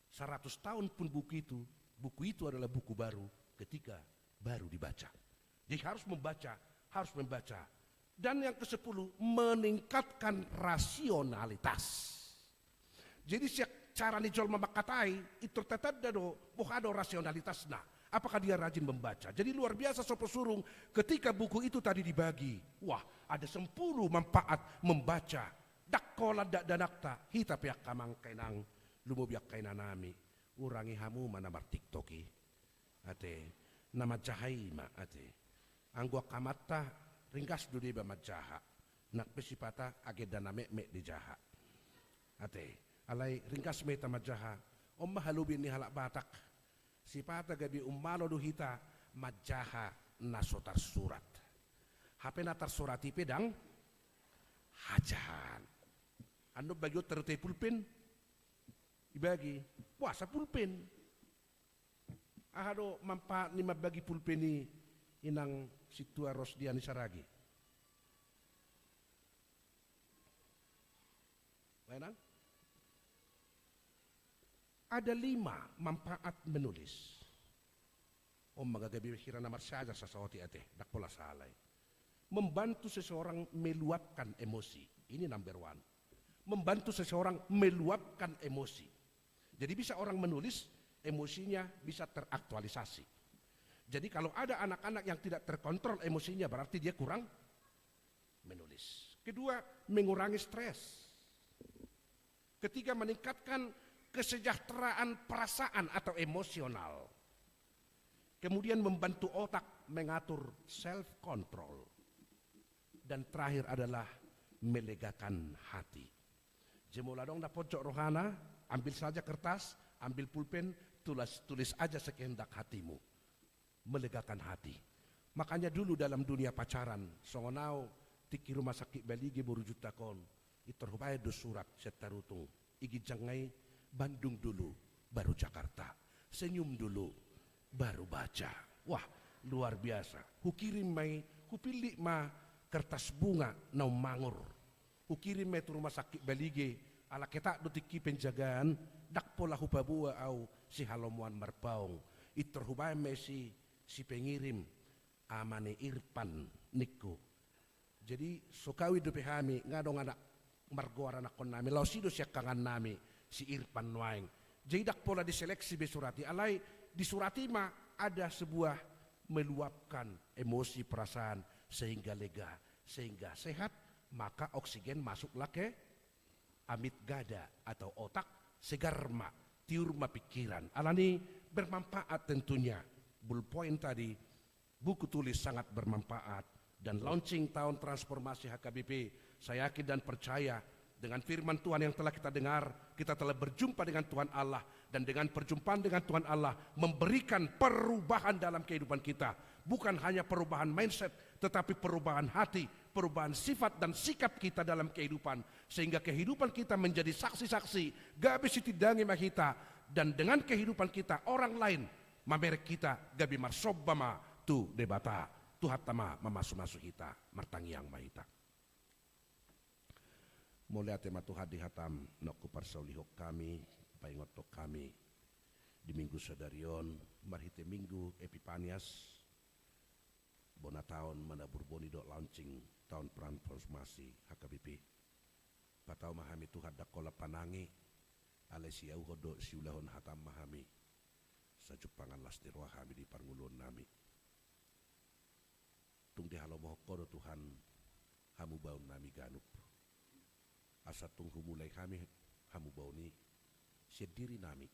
seratus tahun pun buku itu, buku itu adalah buku baru ketika baru dibaca. Jadi harus membaca, harus membaca. Dan yang kesepuluh, meningkatkan rasionalitas. Jadi sian cara ni jolma mangkatai, pintor tatanda do boha do rasionalitasna. Apakah dia rajin membaca? Jadi luar biasa Sopo Surung, ketika buku itu tadi dibagi. Wah, ada sepuluh manfaat membaca. Ndang holan dakdanakta, hita pe angka amang, angka inang, lumobi angka inanami. Urangi hamu ma na mar-TikTok i. Ate, na manjaha i ma, ate. Anggo angka amanta, ringgas do deba manjaha. Nang pe sipata agenda na metmet dijaha. Ate, alai ringgas ma hita manjaha. On ma halobian ni halak Batak. Sipata gabe ummalo do hita manjaha na so tarsurat. Hape na tarsurat i pe ndang hajahan. Annon bagion tarutai pulpen, ibagi, puasa pulpen. Aha do manfaat ni mambagi pulpen i, inang sintua Rosdiani Saragi? Baenan? Ada lima manfaat menulis. On ma gabe hira na marsaja sasaotik ate, ndang pola sala i. Membantu seseorang meluapkan emosi. Ini number one. Membantu seseorang meluapkan emosi. Jadi bisa orang menulis, emosinya bisa teraktualisasi. Jadi kalau ada anak-anak yang tidak terkontrol emosinya, berarti dia kurang menulis. Kedua, mengurangi stres. Ketiga, meningkatkan kesejahteraan perasaan atau emosional. Kemudian membantu otak mengatur self control. Dan terakhir adalah melegakan hati. Jemol adong na ponjot rohana, ambil saja kertas, ambil pulpen, tulis, tulis aja sekehendak hatimu. Melegakan hati. Makanya dulu dalam dunia pacaran, songon au tingki rumah sakit Balige boru Juntak on, i tor hubaen do surat sian Tarutung. I ginjang nai, Bandung dulu, baru Jakarta. Senyum dulu, baru baca. Wah, luar biasa. Hukirim ma i, hupillit ma kertas bunga na ummangur. Hukirim ma i tu rumah sakit Balige, ala ketat do tingki penjagaan, ndang pola hupaboa au sihalomoan marpaung. I tor hubaen ma i si, si pengirim, Ama ni Irfan ningku. Jadi so kawin dope hami, nga adong anak margoar anakkonnami, laos i do siangkangannami, si Irfan nuaeng. Jadi ndang pola diseleksi be surat i, alai di surat i ma ada sebuah meluapkan emosi perasaan sehingga lega, sehingga sehat, maka oksigen masuklah ke amit gada atau otak, segar ma, tiur ma pikiran. Alani bermanfaat tentunya. Ballpoint tadi, buku tulis sangat bermanfaat. Dan launching tahun transformasi H K B P, saya yakin dan percaya dengan firman Tuhan yang telah kita dengar, kita telah berjumpa dengan Tuhan Allah, dan dengan perjumpaan dengan Tuhan Allah memberikan perubahan dalam kehidupan kita. Bukan hanya perubahan mindset, tetapi perubahan hati, perubahan sifat dan sikap kita dalam kehidupan, sehingga kehidupan kita menjadi saksi-saksi, gabe sitindangi ma hita, dan dengan kehidupan kita orang lain mamereng hita gabe marsomba ma tu Debata. Tuhanta ma mamasu-masu hita, martangiang ma hita. Mauliate ma Tuhan di hataM, naung huparsaulihon hami, paingothon hami di Minggu sadari on, marhite Minggu Epipanias, bona taon manabur boni dohot launching tahun transformasi H K B P. Patau ma hami Tuhan, ndang holan panangi, alai siauhon dohot siulahon hataM ma hami, sai jumpangan las ni roha hami di parngoluonnami. Tung dihalomohon Ho do Tuhan hamubaonnami ganup. Asa tung humulai hami hamubaon i sian dirinami.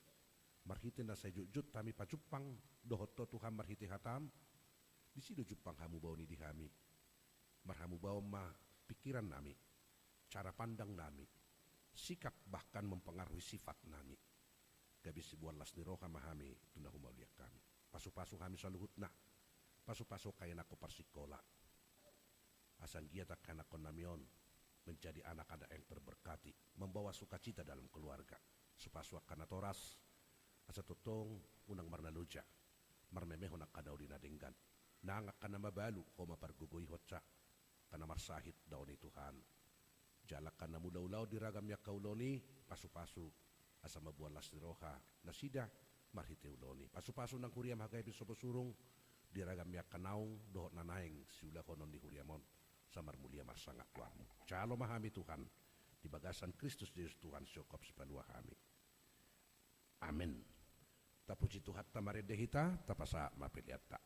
Marhite na sai jotjot hami pajumpang dohot Ho Tuhan marhite hataM, disi do jumpang hamubaon i di hami. Marhamubaon ma pikirannami, cara pandangnami, sikap bahkan mempengaruhi sifatnami. Gabe siboan las ni roha ma hami tu na humaulian hami. Pasupasu hami saluhutna. Pasupasu angka anakkon parsingkola. Asa anggiat angka anakkonnami on menjadi anak-anak yang terberkati, membawa sukacita dalam keluarga. Pasupasu angka natoras, asa tongtong unang marnaloja, marmemehon angka na uli na denggan. Nang angka na mabalu, Ho ma pargogoihon sa, angka na marsahit, daon i Tuhan. Jala angka na mangula ulaon di ragam ni angka ulaon i, pasupasu, asa mamboan las ni roha nasida marhite ulaon i. Pasupasu nang huriaM H K B P Soposurung, di ragam ni angka naung dohot na naeng siulahonon di huriaM on, asa marmulia marsangap tu Ho. Jalo ma hami Tuhan, di bagasan Kristus Jesus Tuhan, sihongkop sipalua hami. Amen. Tapuji Tuhanta, marende hita, tapasahat ma peleanta.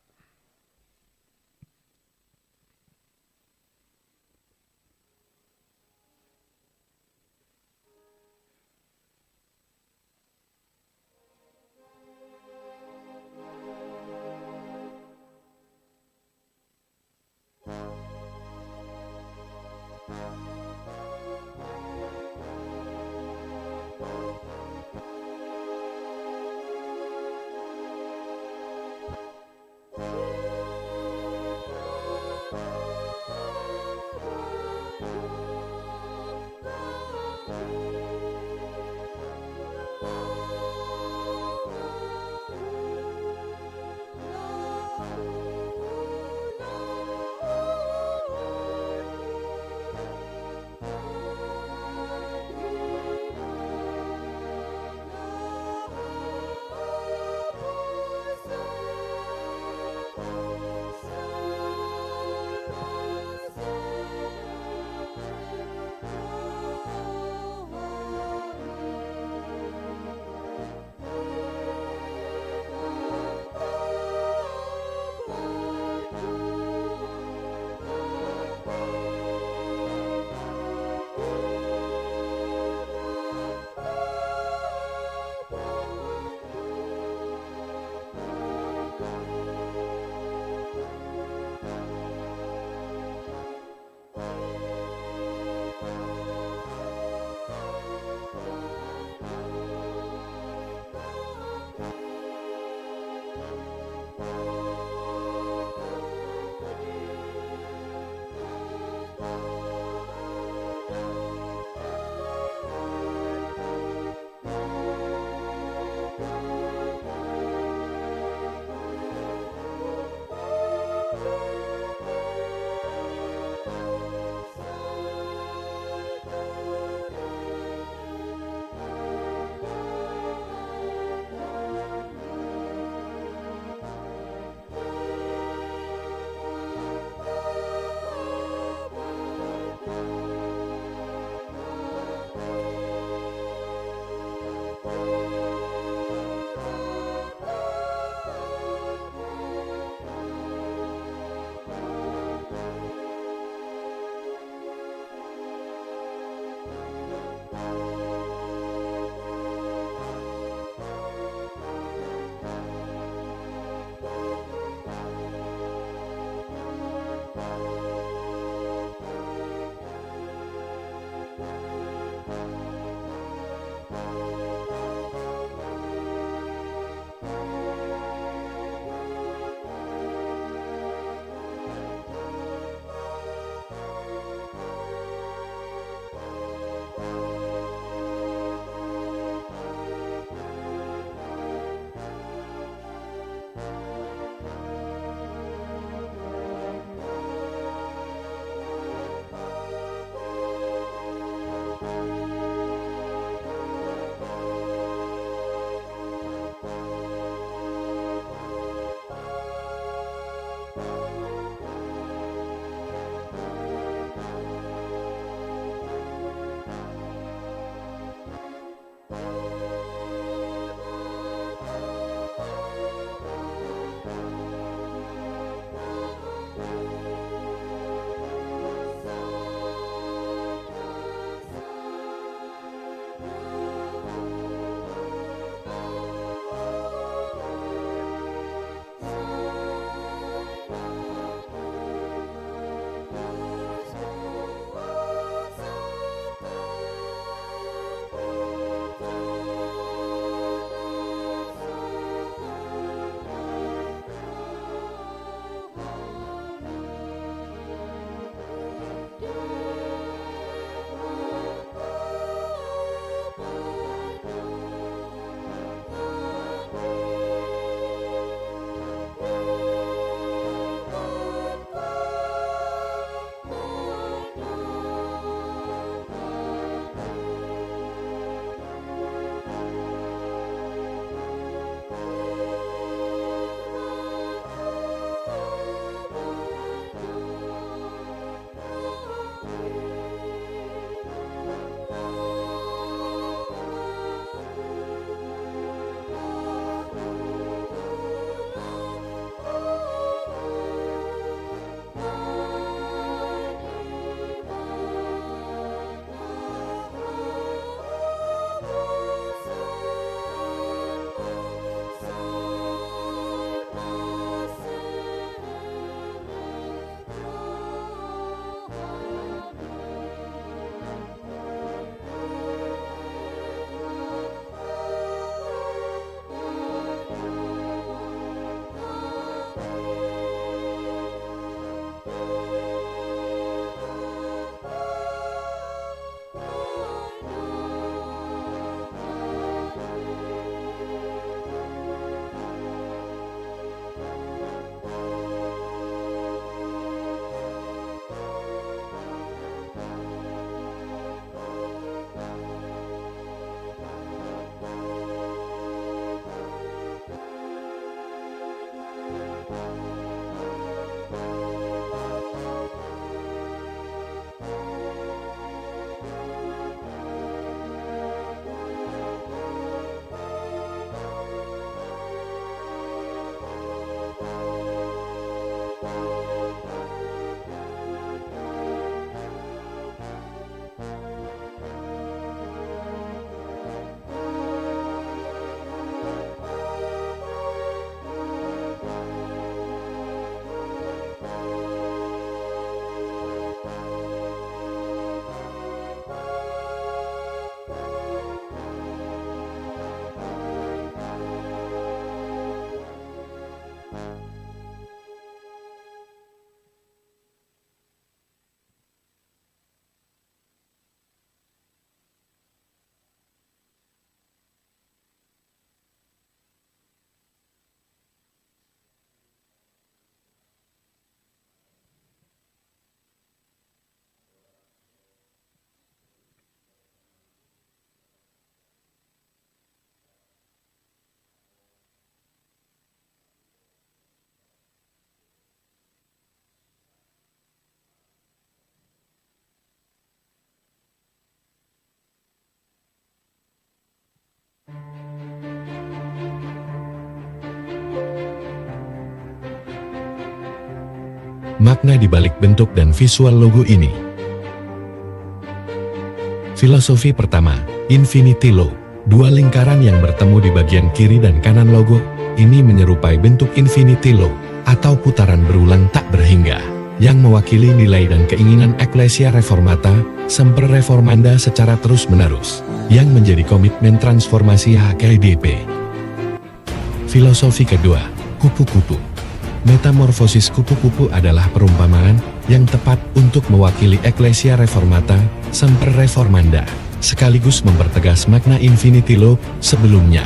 Makna di balik bentuk dan visual logo ini. Filosofi pertama, Infinity Loop. Dua lingkaran yang bertemu di bagian kiri dan kanan logo ini menyerupai bentuk Infinity Loop atau putaran berulang tak berhingga, yang mewakili nilai dan keinginan Ecclesia Reformata, Semper Reformanda secara terus-menerus, yang menjadi komitmen transformasi H K B P. Filosofi kedua, kupu-kupu. Metamorfosis kupu-kupu adalah perumpamaan yang tepat untuk mewakili Ecclesia Reformata, Semper Reformanda, sekaligus mempertegas makna Infinity Loop sebelumnya.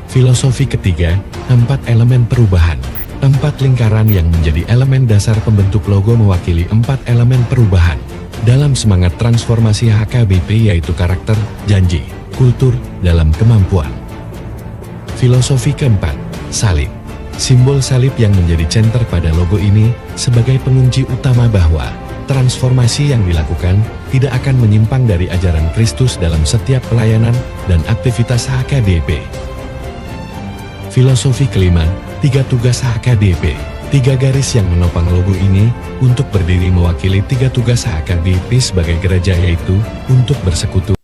Filosofi ketiga, empat elemen perubahan. Empat lingkaran yang menjadi elemen dasar pembentuk logo mewakili empat elemen perubahan dalam semangat transformasi H K B P, yaitu karakter, janji, kultur, dalam kemampuan. Filosofi keempat, salib. Simbol salib yang menjadi center pada logo ini sebagai pengunci utama bahwa transformasi yang dilakukan tidak akan menyimpang dari ajaran Kristus dalam setiap pelayanan dan aktivitas H K B P. Filosofi kelima, tiga tugas H K B P. Tiga garis yang menopang logo ini untuk berdiri mewakili tiga tugas H K B P sebagai gereja, yaitu untuk bersekutu,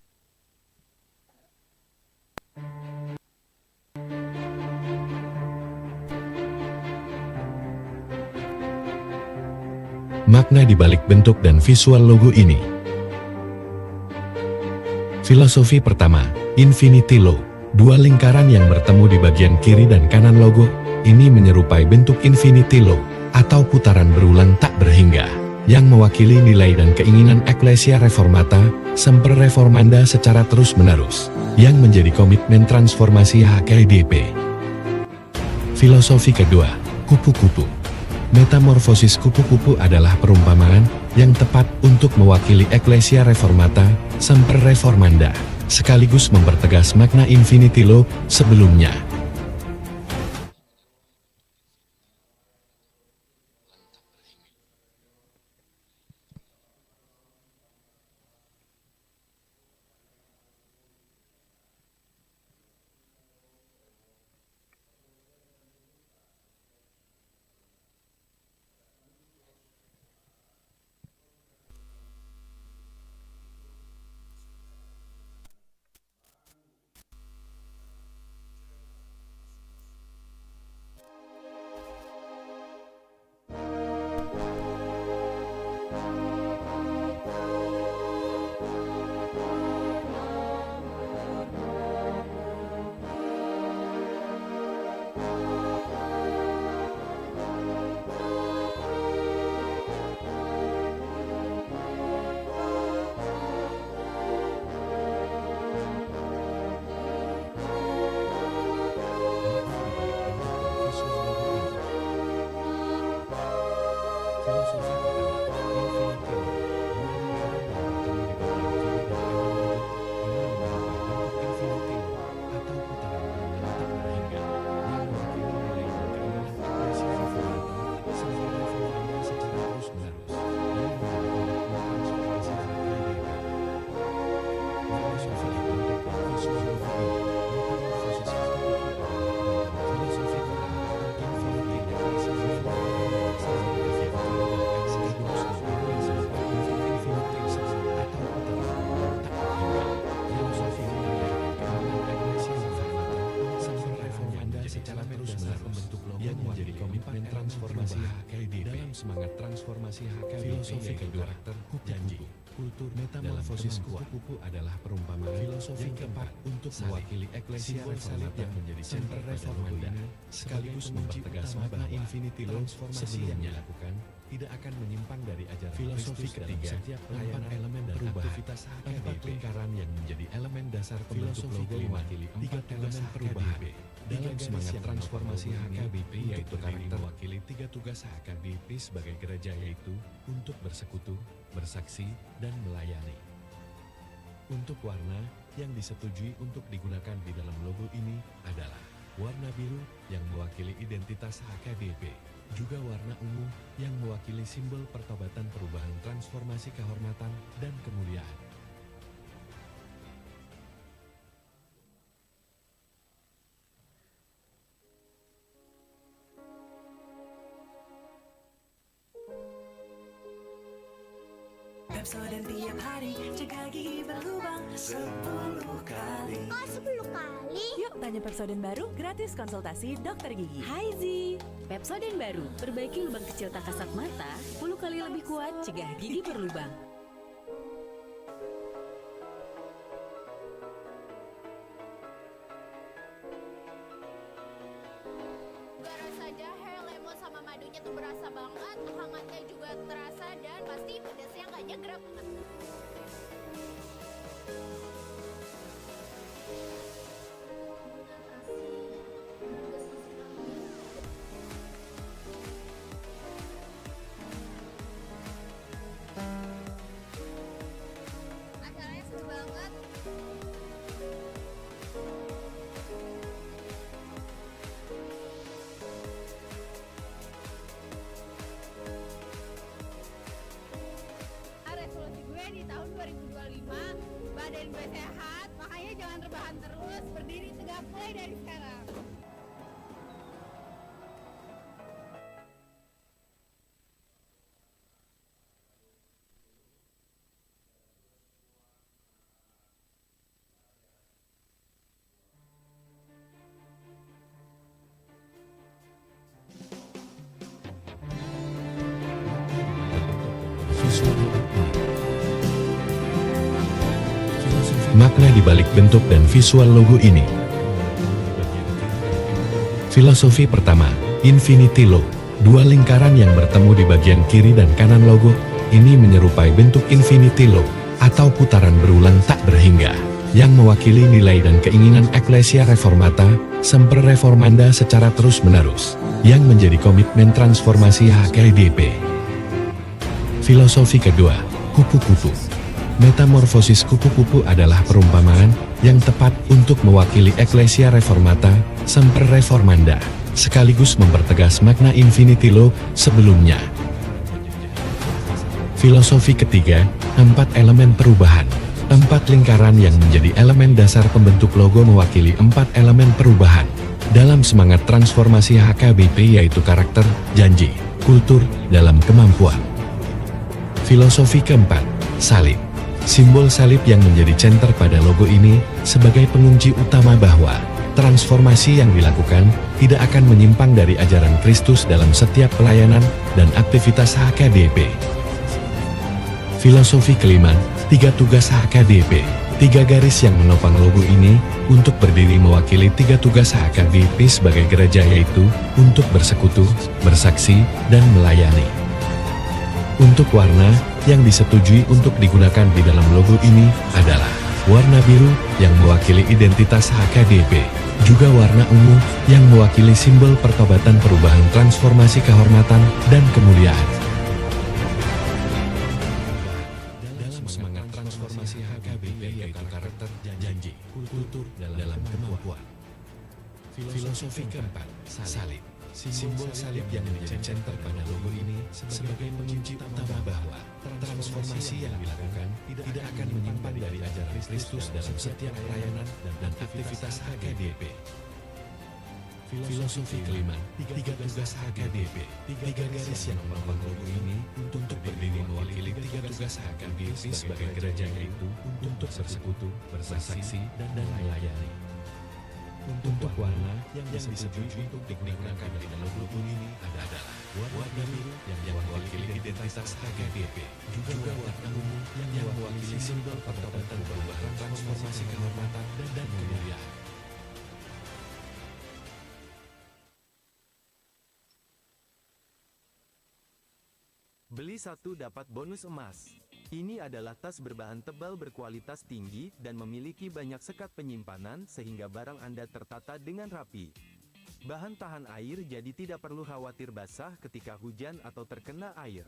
makna di balik bentuk dan visual logo ini. Filosofi pertama, Infinity Loop. Dua lingkaran yang bertemu di bagian kiri dan kanan logo ini menyerupai bentuk Infinity Loop atau putaran berulang tak berhingga, yang mewakili nilai dan keinginan Ecclesia Reformata, Semper Reformanda secara terus-menerus, yang menjadi komitmen transformasi H K B P. Filosofi kedua, kupu-kupu. Metamorfosis kupu-kupu adalah perumpamaan yang tepat untuk mewakili Ecclesia Reformata, Semper Reformanda, sekaligus mempertegas makna Infinity Loop sebelumnya. H K B P. Dalam semangat transformasi H K B P, filosofi kedua, karakter, janji, kultur, metamorfosis, kupu-kupu adalah perumpamaan. Filosofi keempat, untuk mewakili Eklesia Reformata, yang menjadi center pada logo ini, sekaligus mempertegas makna Infinity Law sebelumnya. Tidak akan menyimpang dari ajaran Kristus dalam setiap pelayanan. Filosofi ketiga, empat elemen perubahan, empat lingkaran yang menjadi elemen dasar pembentuk logo mewakili empat elemen perubahan. Dalam semangat transformasi H K B P, yaitu karakter, mewakili tiga tugas H K B P sebagai gereja, yaitu untuk bersekutu, bersaksi, dan melayani. Untuk warna, yang disetujui untuk digunakan di dalam logo ini adalah warna biru yang mewakili identitas H K B P, juga warna ungu yang mewakili simbol pertobatan, perubahan, transformasi, kehormatan, dan kemuliaan. Pepsodent tiap hari, cegah gigi berlubang sepuluh kali. Kok sepuluh kali? Yuk, tanya Pepsodent baru, gratis konsultasi dokter gigi. Hai Zi! Pepsodent baru, perbaiki lubang kecil tak kasat mata, sepuluh kali lebih kuat cegah gigi berlubang. Baru saja, hair, lemon sama madunya tuh berasa banget, hangatnya juga terasa, dan pasti pedasnya nggak nyegrap. Acaranya seru banget. Resolusi gue di tahun dua ribu dua puluh lima, badan gue sehat, makanya jangan rebahan terus, berdiri tegak mulai dari sekarang. Makna di balik bentuk dan visual logo ini. Filosofi pertama, Infinity Law. Dua lingkaran yang bertemu di bagian kiri dan kanan logo ini menyerupai bentuk Infinity Law atau putaran berulang tak berhingga, yang mewakili nilai dan keinginan Ecclesia Reformata, Semper Reformanda secara terus-menerus, yang menjadi komitmen transformasi H K B P. Filosofi kedua, kupu-kupu. Metamorfosis kupu-kupu adalah perumpamaan yang tepat untuk mewakili Ecclesia Reformata, Semper Reformanda, sekaligus mempertegas makna Infinity Law sebelumnya. Filosofi ketiga, empat elemen perubahan. Empat lingkaran yang menjadi elemen dasar pembentuk logo mewakili empat elemen perubahan dalam semangat transformasi H K B P, yaitu karakter, janji, kultur, dalam kemampuan. Filosofi keempat, salib. Simbol salib yang menjadi center pada logo ini sebagai pengunci utama bahwa transformasi yang dilakukan tidak akan menyimpang dari ajaran Kristus dalam setiap pelayanan dan aktivitas H K B P. Filosofi kelima, tiga tugas H K B P. Tiga garis yang menopang logo ini untuk berdiri mewakili tiga tugas H K B P sebagai gereja, yaitu untuk bersekutu, bersaksi, dan melayani. Untuk warna yang disetujui untuk digunakan di dalam logo ini adalah warna biru yang mewakili identitas H K B P, juga warna ungu yang mewakili simbol pertobatan, perubahan, transformasi, kehormatan, dan kemuliaan. Dalam semangat transformasi H K B P, yaitu karakter, janji, kultur, dalam kemampuan. Filosofi keempat, salib. Simbol salib yang menjadi center pada logo ini sebagai pengunci utama bahwa transformasi yang dilakukan tidak akan menyimpang dari ajaran Kristus dalam setiap pelayanan dan aktivitas H K B P. Filosofi kelima, tiga tugas H K B P. Tiga garis yang menopang logo ini untuk berdiri mewakili tiga tugas H K B P sebagai gereja, yaitu untuk bersekutu, bersaksi, dan melayani. Untuk warna yang disetujui untuk digunakan di dalam logo ini adalah Warna biru yang mewakili identitas H K G P, juga warna ungu yang mewakili simbol pertobatan, perubahan, transformasi, kehormatan, dan kemuliaan. Beli satu dapat bonus emas. Ini adalah tas berbahan tebal berkualitas tinggi dan memiliki banyak sekat penyimpanan sehingga barang Anda tertata dengan rapi. Bahan tahan air, jadi tidak perlu khawatir basah ketika hujan atau terkena air.